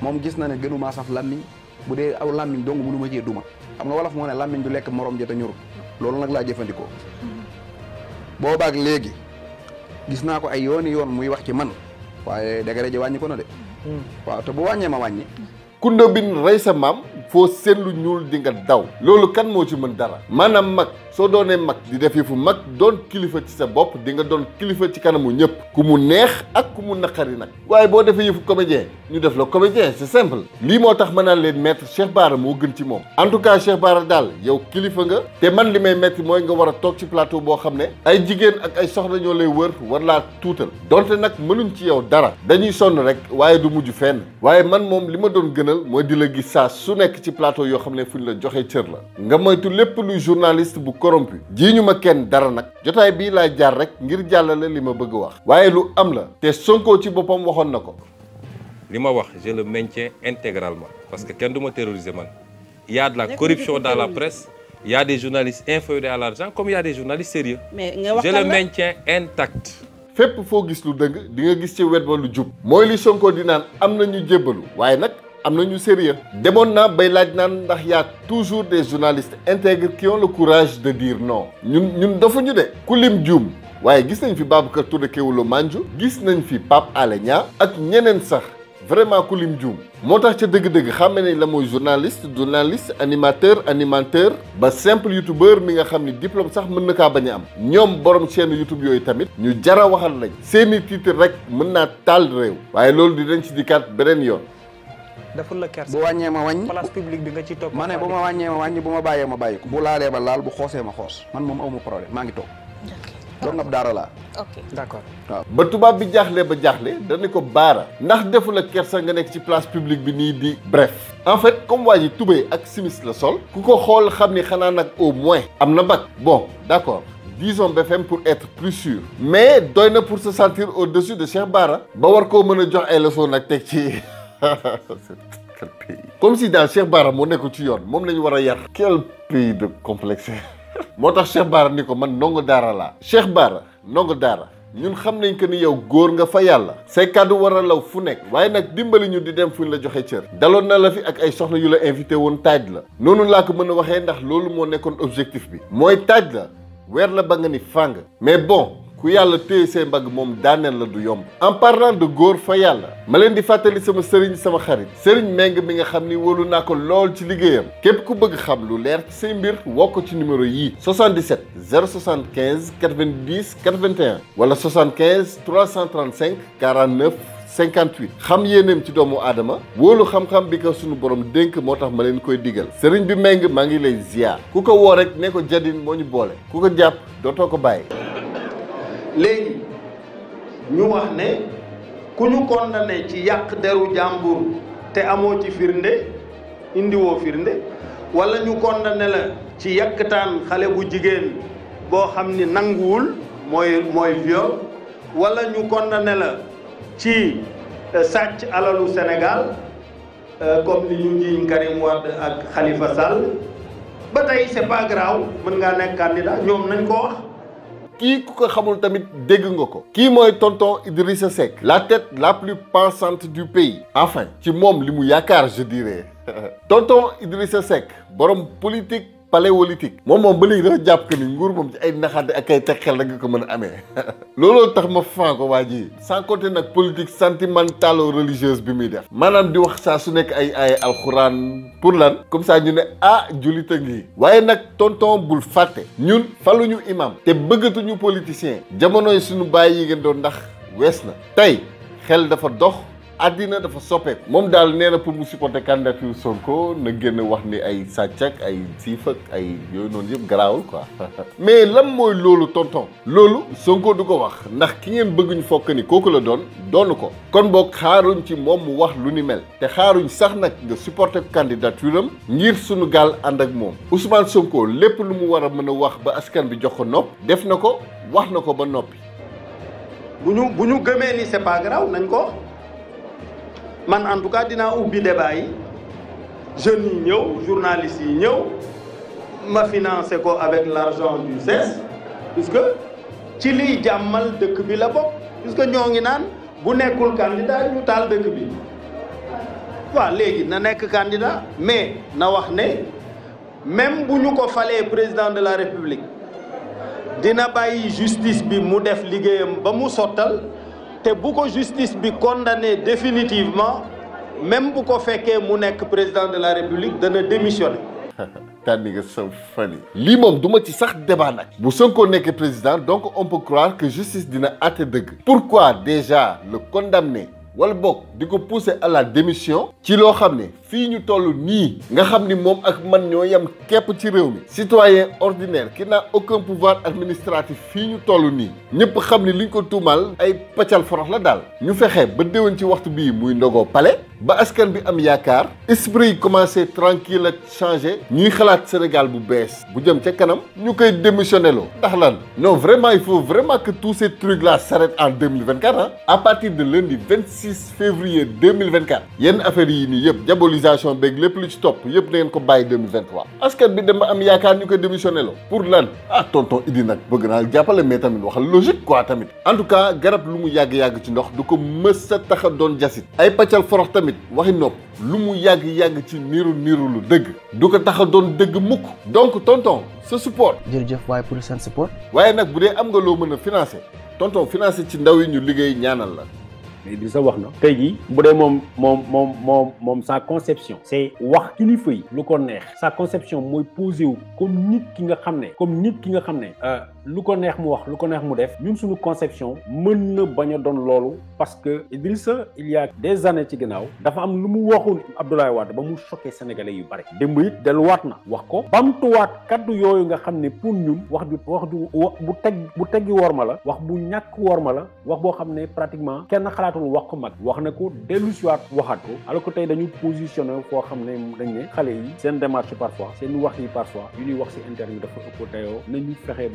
moom gis na ne gënumaa saf làmmiñ bu dee aw làmmiñ dong mënu ma cee duma xam nga wolof moo ne làmmiñ du lekk morom ja te ñorul loolu nag laa jëfandikoo boobaak léegi gis naa ko ay yooni yoon muy wax ci man waaye dégg ji wàññi ko na de waaw te bu wàññee ma wàññi kundo bin rey sa maam foo seetlu ñuul di nga daw loolu kan moo ci mën dara maanaam mag soo doonee mag di def fu mag doon kilifa ci sa bopp di nga doon kilifa ci kanamu ñëpp ku mu neex ak ku mu naqari nag waaye boo defee yëfu comédien ñu def la comédien c'est simple lii moo tax ma naan leen maître Cheikh Bara moo gën ci moom en tout cas Cheikh Bara daal yow kilifa nga te man li may metti mooy nga war a toog ci plateau boo xam ne ay jigéen ak ay soxna ñoo lay wër war laa tuutal donte nag mënuñ ci yow dara dañuy sonn rek waaye du mujj fenn waaye man moom li ma doon gënal mooy di la gis saa su nekk ci plateau yoo xam ne fuñ la joxee cër la nga moytu lépp luy journaliste bu corrompu jii ñu ma kenn dara nag jotaay bii laa jaar rek ngir jàllale li ma bëgg wax waaye lu am la te Sonko ci boppam waxoon na ko li ma wax je le maintiens intégralement parce que kenn du ma terroriser man il y a de la corruption dans la presse il y a des journalistes inféodés à l'argent comme il y a des journalistes sérieux je le maintiens intact fépp foo gis lu dëgg di nga gis ci wet ba lu jub mooy li Sonko di naan am na ñu jébbalu waaye nag am na ñu sérieux demoon naa bay laaj naan ndax y a toujours des journalistes intègres qui ont le courage de dire non ñun dafa ñu de ku lim juum waaye gis nañ fi Babacar Touré Kewoulo Mandiou gis nañ fi Pape Alé Niang ak ñeneen sax vraiment ku lim juum moo tax ca dëgg-dëgg xàmme nañ la mooy journaliste animateur ba simple youtubeur mi nga xam ni diplôme sax mën na kaa bañ a am ñoom borom chaîne youtube yooyu tamit ñu jara waxal lañ seeni titre rek mën naa taal réew waaye loolu dinañ ci dikkaat beneen yoon deful la kersa bu wàññee ma wàññi place publique bi nga ci topp ma ne bu ma wàññee ma wàññi bu ma bàyyee ma bàyyi ko bu laalee ba laal bu xoosee ma xoos man moom awma problème maa ngi toog doon nga daara laa ok d'accord waaw ba tubaab bi jaaxle ba jaaxle dañu ko Bara ndax defu la kersa nga nekk ci place publique bi nii di bref en fait comme waa ji tubéy ak simis la sol ku ko xool xam ni xanaa nag au moins am na bac bon d'accord disons BFM pour être plus sûr mais doy na pour se sentir au-dessus de Cheikh Bara ba war koo mën a jox ay leçons nag teg ci comme si daal Cheikh Bara moo nekk ci yoon moom la ñu war a yar quel pays de complexe moo tax Cheikh Bara ni ko man ndongo daara laa Cheikh Bara ndongo daara ñun xam nañ que ni yow góor nga fa yàlla say kàddu war a law fu nekk waaye nag dimbali ñu di dem fu ñu la joxe cër daloon na la fi ak ay soxna yu la invité woon taaj la noonu laa ko mën a waxee ndax loolu moo nekkoon objectif bi mooy taaj la weer la ba nga ni fàng mais bon ku yàlla téye see mbagg moom daaneel la du yomb en parlant de góor fa yàlla ma leen di fàttali sama sëriñ sama xarit sëriñ Meng mi nga xam ni wóolu naa ko lool ci liggéeyam képp ku bëgg xam lu leer ci say mbir woo ko ci numéro yii 77 075 90 81 wala 75 335 49 58 xam yéeneem ci doomu aadama wóolu xam-xam bi ko sunu borom dénk moo tax ma leen koy digal sëriñ bi Meng maa ngi lay ziar ku ko woo rek ne ko jadin moo ñu boole ku ko jàpp dootoo ko bàyyi. léegi ñu wax ne ku ñu condamné ci yàq deru jàmbur te amoo ci firnde indiwoo firnde wala ñu condamné la ci yàkkataan xale bu jigéen boo xam ni nanguwul mooy viol wala ñu condamné la ci sàcc alalu Sénégal comme ni ñu njiiñ Karim Wade ak Khalifa Sall ba tey c'est pas grave mën ngaa nekk candidat ñoom nañ ko wax. kii ku ko xamul tamit dégg nga ko kii mooy tonton Idrissa Seck la tête la plus pensante du pays enfin ci moom li mu yaakaar je dirais tonton Idrissa Seck borom politique paléolithique moom ba léegi dafa jàpp que ni nguur moom ci ay naxaate ak ay teg xel la nga ko mën a amee looloo tax ma fan ko waa ji sans compter nag politique sentimentalo religieuse bi muy def maanaam di wax saa su nekk ay alxuraan pour lan comme ça ñu ne jullit a ngi waaye nag tonton bul fàtte ñun faluñu imam te bëggatuñu politicien jamonoy suñu bàyyi yi ngeen doon ndax wees na tey xel dafa dox àddina dafa soppeeku moom daal nee na pour mu supporter candidature Sonko na génn wax ni ay sàcc ak ay siif ak ay yooyu noonu yëpp garaawul quoi mais lan mooy loolu tonton loolu Sonko du ko wax ndax ki ngeen bëgg ñu fokk ni kooku la doonu ko kon boog xaaruñ ci moom mu wax lu ni mel te xaaruñ sax nag nga supporter candidature am ngir sunu gaal ànd ak moom Ousmane Sonko lépp lu mu war a mën a wax ba askan bi jox ko nopp def na ko wax na ko ba noppi. bu ñu gëmee ni c'est pas grave nañ ko. man en tout cas dinaa ubbi débat yi jeunes yi ñëw journalistes yi ñëw ma financé ko avec l'argent du CES puisque ci liy jàmmal dëkk bi la bokk puisque ñoo ngi naan bu nekkul candidat ñu taal dëkk bi waaw léegi na nekk candidat mais na wax ne même bu ñu ko falee président de la République dina bàyyi justice bi mu def liggéeyam ba mu sottal te bu ko justice bi condamné définitivement même bu ko fekkee mu nekk président de la République dana démissionner. tànni nga sa fan yi lii moom du ma ci sax débat nag bu Sonko nekkee président donc on peut croire que justice dina àtte dëgg. pourquoi déjà le condamner wala boog di ko pousser à la démission ci loo xam ne fii ñu toll nii nga xam ni moom ak man ñoo yem képp ci réew mi citoyen ordinaire qui n'a aucun pouvoir administratif fii ñu toll nii ñëpp xam ni liñ ko tuumal ay paccal forox la daal ñu fexe ba déwén ci waxtu bii muy ndogoo palais ba askan bi am yaakaar esprit yi commencé tranquille ak changé ñuy xalaat Sénégal bu bees bu jëm ca kanam ñu koy démissionné loo ndax lan non vraiment il faut vraiment que tous ces trucs là s'arrêtent en 2024 hein à partir de lundi 26 février 2024 yenn affaires yi nii yëpp diabolisation beeg lépp lu ci topp yëpp da ngeen ko bàyyi 2023 askan bi dem am yaakaar ñu koy démissionné loo pour lan tonton Idi nag bëgg naa jàppale mais tamit waxal logique quoi tamit en tout cas garab lu mu yàgg-yàgg ci ndox du ko mës a tax a doon jasit ay paccal forox tamit waxi nopp lu mu yàgg-yàgg ci niru lu dëgg du ko tax a doon dëgg mukk donc tonton sa support jërëjëf waaye pour seen support waaye nag bu dee am nga loo mën a financer tonton financer ci ndaw yi ñu liggéey ñaanal la mais di sa wax na tey jii bu dee moom sa conception c'est wax kilifa yi lu ko neex sa conception mooy posé wu comme nit ki nga xam ne lu ko neex mu wax lu ko neex mu def ñun suñu conception mën na bañ a doon loolu parce que Idrissa il y a des années ci ginnaaw dafa am lu mu waxoon Abdoulaye Wade ba mu choqué sénégalais yu bari démb it delluwaat na wax ko bamtuwaat kaddu yooyu nga xam ne pour ñun wax bu teggi worma la wax bu ñàkk worma la wax boo xam ne pratiquement kenn xalaatul wax ko mag wax na ko dellu siwaat waxaat ko alors que tey dañu positionné foo xam ne dañ ne xale yi seen démarche parfois seen wax yi parfois yu ñuy wax ci interview dafa ëpp dayoo nañu fexe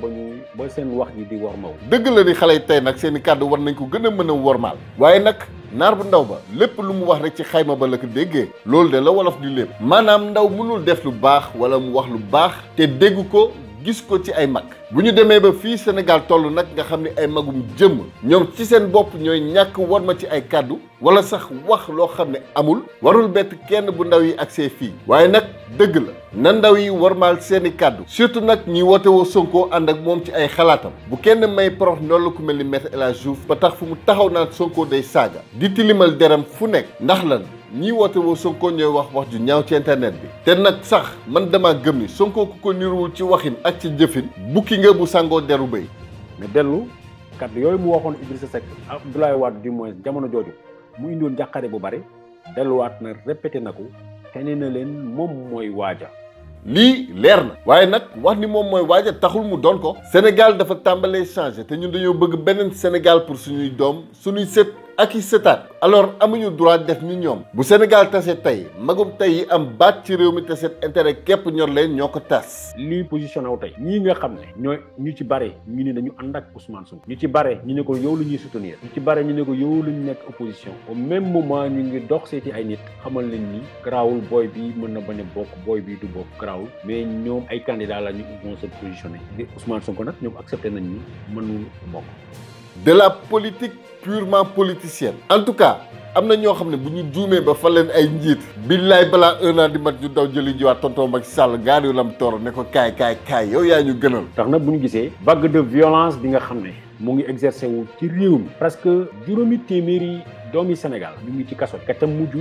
ba seen wax yi di wormaw dëgg la ni xale yi tey nag seen i kàddu war nañ ko gën a mën a wormaal waaye nag naar bu ndaw ba lépp lu mu wax rek ci xayma ba la ko déggee loolu de la wolof di lépp maanaam ndaw mënul def lu baax wala mu wax lu baax te dégg ko gis ko ci ay mag bu ñu demee ba fii Sénégal toll nag nga xam ni ay magum jëmm ñoom ci seen bopp ñooy ñàkk war ma ci ay kàddu wala sax wax loo xam ne amul warul bett kenn bu ndaw yi agsee fii waaye nag dëgg la na ndaw yi warmaal seeni kàddu surtout nag ñi woote woo Sonko ànd ak moom ci ay xalaatam bu kenn may prox ndoll ku mel ni Maître El Hadji Diouf ba tax fu mu taxaw naan Sonko day saaga di tilimal deram fu nekk ndax lan ñii woote woo Sonko ñooy wax ju ñaaw ci internet bi te nag sax man dama gëm ni Sonko ku ko niruwul ci waxin ak ci jëfin bukki nga bu sangoo deru béy mais dellu kàddu yooyu mu waxoon Idrissa Seck Abdoulaye Wade du moins jamono jooju mu indiwoon njàqare bu bari delluwaat na répété na ko te nee na leen moom mooy waaja lii leer na waaye nag wax ni moom mooy waaja taxul mu doon ko Sénégal dafa tàmbalee changé te ñun dañoo bëgg beneen Sénégal pour suñuy doom suñuy sët ak i sëtaat alors amuñu droit def ni ñoom bu Sénégal tase tey magum tey yi am baat ci réew mi te seen intérêt képp ñor leen ñoo ko tas lii positionné wu tey ñii nga xam ne ñooy ñu ci bare ñu ne dañu ànd ak Ousmane Sonko ñu ci bare ñu ne ko yow la ñuy soutenir ñu ci bare ñu ne ko yow la ñu nekk opposition au même moment ñu ngi dox seeti ay nit xamal leen ni garaawul booy bi mën na bañ a bokk booy bi du bokk garaawul mais ñoom ay candidats la ñu vont se positionner Ousmane Sonko nag ñoom accepté nañ ni mënul bokk de la politique purement politicienne en tout cas am na ñoo xam ne bu ñu juumee ba fa leen ay njiit billaay balaa 1 an di mat ñu daw jëli jiwaat tonton Macky Sall gaar yu lam tooro ne ko kaay yow yaa ñu gënal tax na bu ñu gisee vague de violence bi nga xam ne mu ngi exercer wu ci réew mi presque juróomi téeméeri doomi Sénégal ñu ngi ci kaso ka ca mujj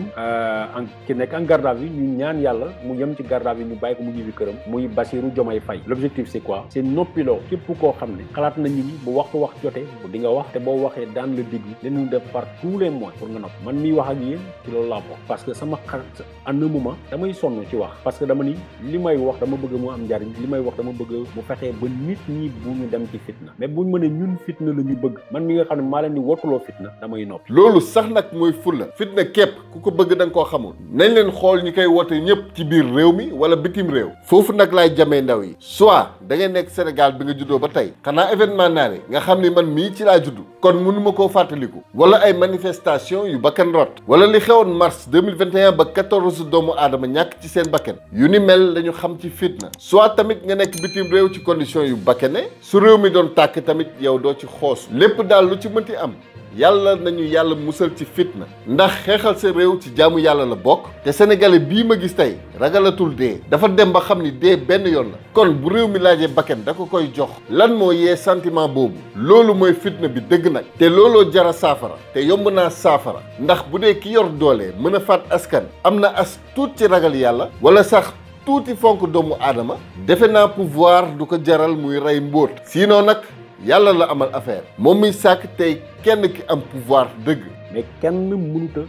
ki nekk en garde à vue ñu ñaan yàlla mu yem ci garde à vue ñu bàyyi ko mu ñibbi këram muy Bassirou Diomaye Faye l'objectif c'est quoi c'est noppiloo képp koo xam ne xalaat nañu ni bu waxtu wax jotee bu di nga wax te boo waxee daan la déglu dañu def par tous les moyens pour nga nopp man miy wax ak yéen ci loolu laa bokk parce que sama xarit en un moment damay sonn ci wax parce que dama ni li may wax dama bëgg mu am njariñ li may wax dama bëgg mu fexee ba nit ñi bu ñu dem ci fitna mais buñ mënee ñun fitna la ñu bëgg man mi nga xam ne maa leen di wottuloo fitna damay noppi loolu sax nag mooy fulla fitna képp ku ko bëgg da nga koo xamul nañ leen xool ñi koy woote ñëpp ci biir réew mi wala bitim réew foofu nag laay jamee ndaw yi soit da ngay nekk Sénégal bi nga juddoo ba tey xanaa événement naare nga xam ni man mii ci laa juddu kon mënuma koo fàttaliku wala ay manifestation yu bakkan rot wala li xewoon mars 2021 ba 14 doomu aadama ñàkk ci seen bakkan yu ni mel lañu xam ci fitna soit tamit nga nekk bitim réew ci condition yu bakkane su réew mi doon tàkk tamit yow doo ci xoos lépp daal lu ci mënti am yàlla nañu yàlla musal ci fitna ndax xeexal sa réew ci jaamu yàlla la bokk te sénégalais bii ma gis tey ragalatul dee dafa dem ba xam ni dee benn yoon la kon bu réew mi laajee bakken da ko koy jox lan moo yee sentiment boobu loolu mooy fitna bi dëgg nag te looloo jara saafara te yomb naa saafara ndax bu dee ki yor doole mën a faat askan am na as tuut ci ragal yàlla wala sax tuuti fonk doomu aadama defe naa pouvoir du ko jaral muy rey mbóot sinon nag yàlla la amal affaire moom muy sàkk tey kenn ki am pouvoir dëgg mais kenn mënut a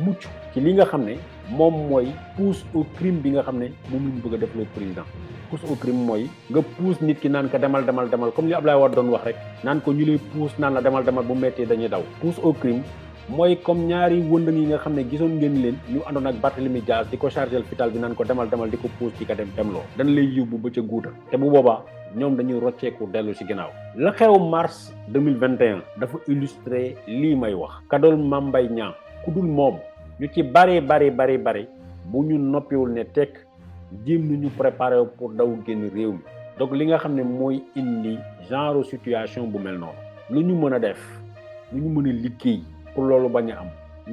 mucc ci li nga xam ne moom mooy pousse au crime bi nga xam ne moom la ñu bëgg a def le président pousse au crime mooy nga pousse nit ki naan ko demal comme li Ablaye Wade doon wax rek naan ko ñu lay pousse naan la demal bu mettee dañuy daw pousse au crime mooy comme ñaari wëndang yi nga xam ne gisoon ngeen leen ñu àndoon ak Barthélémy Dias di ko chargé fital bi naan ko demal di ko pousse ci ka dem loo dañ lay yóbbu ba ca guuta te bu boobaa ñoom dañuy rocceeku dellu ci ginnaaw la xew mars 2021 dafa illustré lii may wax kadool Mame Mbaye Niang ku dul moom ñu ci bari bu ñu noppiwul ne tekk jéem nañu préparé pour daw génn réew mi donc li nga xam ne mooy indi genre situation bu mel noonu lu ñu mën a def lu ñu mën a liggéey pour loolu bañ a am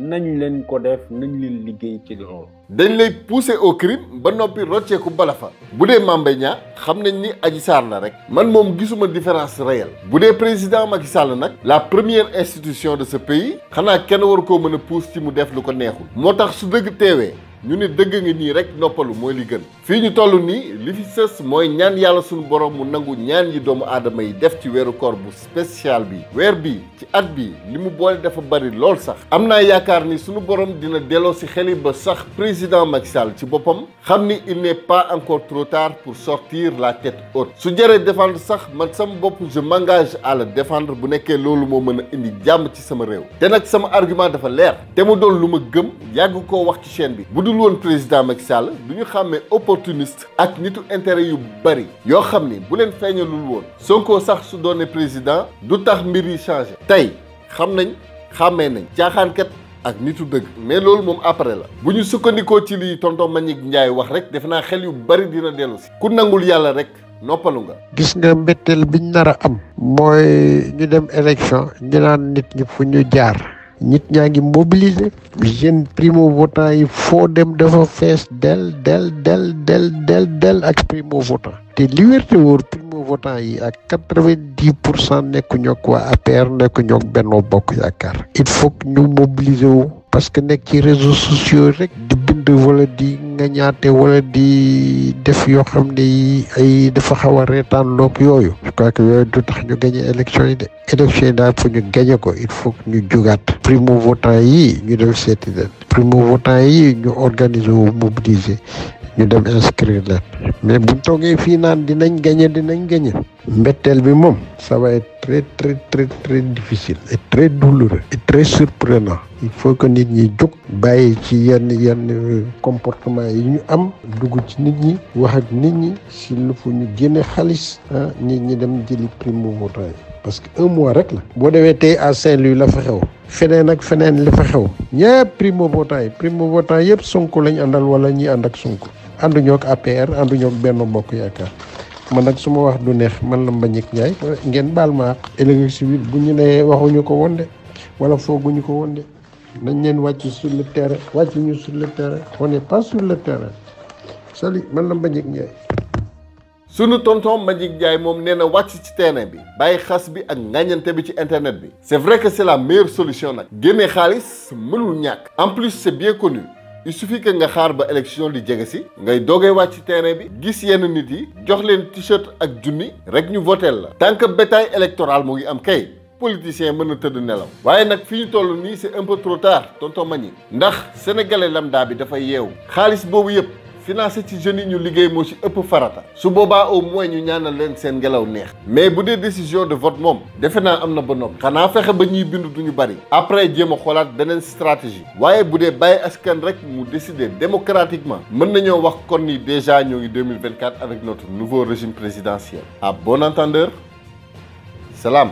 nañ leen ko def nañ leen liggéey ci loolu dañ lay pousser au crime ba noppi rocceeku bala fa bu dee Mame Mbaye Niang xam nañ ni Adji Sarr la rek man moom gisuma différence réelle bu dee président Macky Sall nag la première institution de ce pays xanaa kenn waru koo mën a pousse ci mu def lu ko neexul moo tax su dëgg teewee ñu ne dëgg nga nii rek noppalu mooy li gën fii ñu toll nii li fi sës mooy ñaan yàlla suñu borom mu nangu ñaan yi doomu aadama yi def ci weeru koor bu spécial bi weer bi ci at bi li mu boole dafa bari lool sax am naa yaakaar ni suñu borom dina delloo si xel yi ba sax président Macky Sall ci boppam xam ni il n'est pas encore trop tard pour sortir la tête haute su jëree défendre sax man sama bopp je m'engage à le défendre bu nekkee loolu moo mën a indi jàmm ci sama réew te nag sama argument dafa leer te mu doon lu ma gëm yàgg koo wax ci chaîne bi bu dul woon président Macky Sall du ñu xàmmee opportuniste ak nitu intérêt yu bari yoo xam ni bu leen feeñalul woon Sonko sax su doone président du tax mbir yi changé tey xam nañ xàmmee nañ caaxaankat ak nitu dëgg mais loolu moom après la bu ñu sukkandikoo ci lii tonton Mbagnick Ndiaye wax rek defe naa xel yu bari dina dellu si ku nangul yàlla rek noppalu nga. gis nga mbetteel biñ nar a am. mooy ñu dem élection ñu naan nit ñi fu ñu jaar. nit ñaa ngi mobiliser. jeune primo votant yi foo dem dafa fees del ak primo votant. te li wér te wóor primo votant yi ak 90% nekku ñoog waa APR nekku ñoog Benno Bokk Yaakaar. il faut que ñu mobiliser wu. parce que nekk ci réseaux sociaux rek di bind wala di ngañaate wala di def yoo xam ne ay dafa xaw a reetaan loog yooyu. je crois que yooyu du tax ñu gagné élection yi de. élection yi daal faut ñu gagné ko il faut que ñu jugaat. primo votant yi ñu dem seeti leen. primo votant yi ñu organiser wu mobiliser. ñu dem inscrire leen mais buñ toogee fii naan dinañ gagné. mbetteel bi moom ça va être très difficile et très douloureux et très surprenant. il faut que nit ñi jóg bàyyi ci yenn comportement yi ñu am dugg ci nit ñi wax ak nit ñi si lu fu ñu génne xaalis nit ñi dem jëli primo votant yi parce que un mois rek la. boo demee tey à Saint-Louis la fa xew feneen ak feneen la fa xew ñëpp primo votant yëpp Sonko lañ àndal wala ñi ànd ak Sonko. ànduñoo ak APR ànduñoo ak Benno Bokk Yaakaar man nag su ma wax du neex man la Mbagnick Ndiaye ngeen baal ma élection civile bu ñu nee waxuñu ko woon de wala fooguñu ko woon de nañ leen wàcc sur le terrain wàccuñu sur le terrain on n'est pas sur le terrain salut man la Mbagnick Ndiaye. sunu tonton Mbagnick Ndiaye moom nee na wàcc ci terrain bi bàyyi xas bi ak ŋàññante bi ci internet bi. c'est vrai que c'est la meilleure solution nag génnee xaalis mënul ñàkk en plus c'est bien connu. il suffit que nga xaar ba élection di jege si ngay doogee wàcc ci terrain bi gis yenn nit yi jox leen t-shirt ak junni rek ñu voteel la tant que bétail électoral mu ngi am kay politicien mën na tëdd nelaw waaye nag fi ñu toll nii c'est un peu trop tard tonton Mbagnick ndax sénégalais lambda bi dafa yeewu xaalis boobu yëpp financé ci jeunes yi ñu liggéey moo ci ëpp farata su boobaa au moins ñu ñaanal leen seen ngelaw neex mais bu dee décision de vote moom defe naa am na ba noppi xanaa fexe ba ñuy bindu duñu bari après jéem a xoolaat beneen stratégie waaye bu dee bàyyi askan rek mu décider démocratiquement mën nañoo wax kon ni déjà ñoo ngi 2024 avec notre nouveau régime présidentiel à bon entendeur salaam.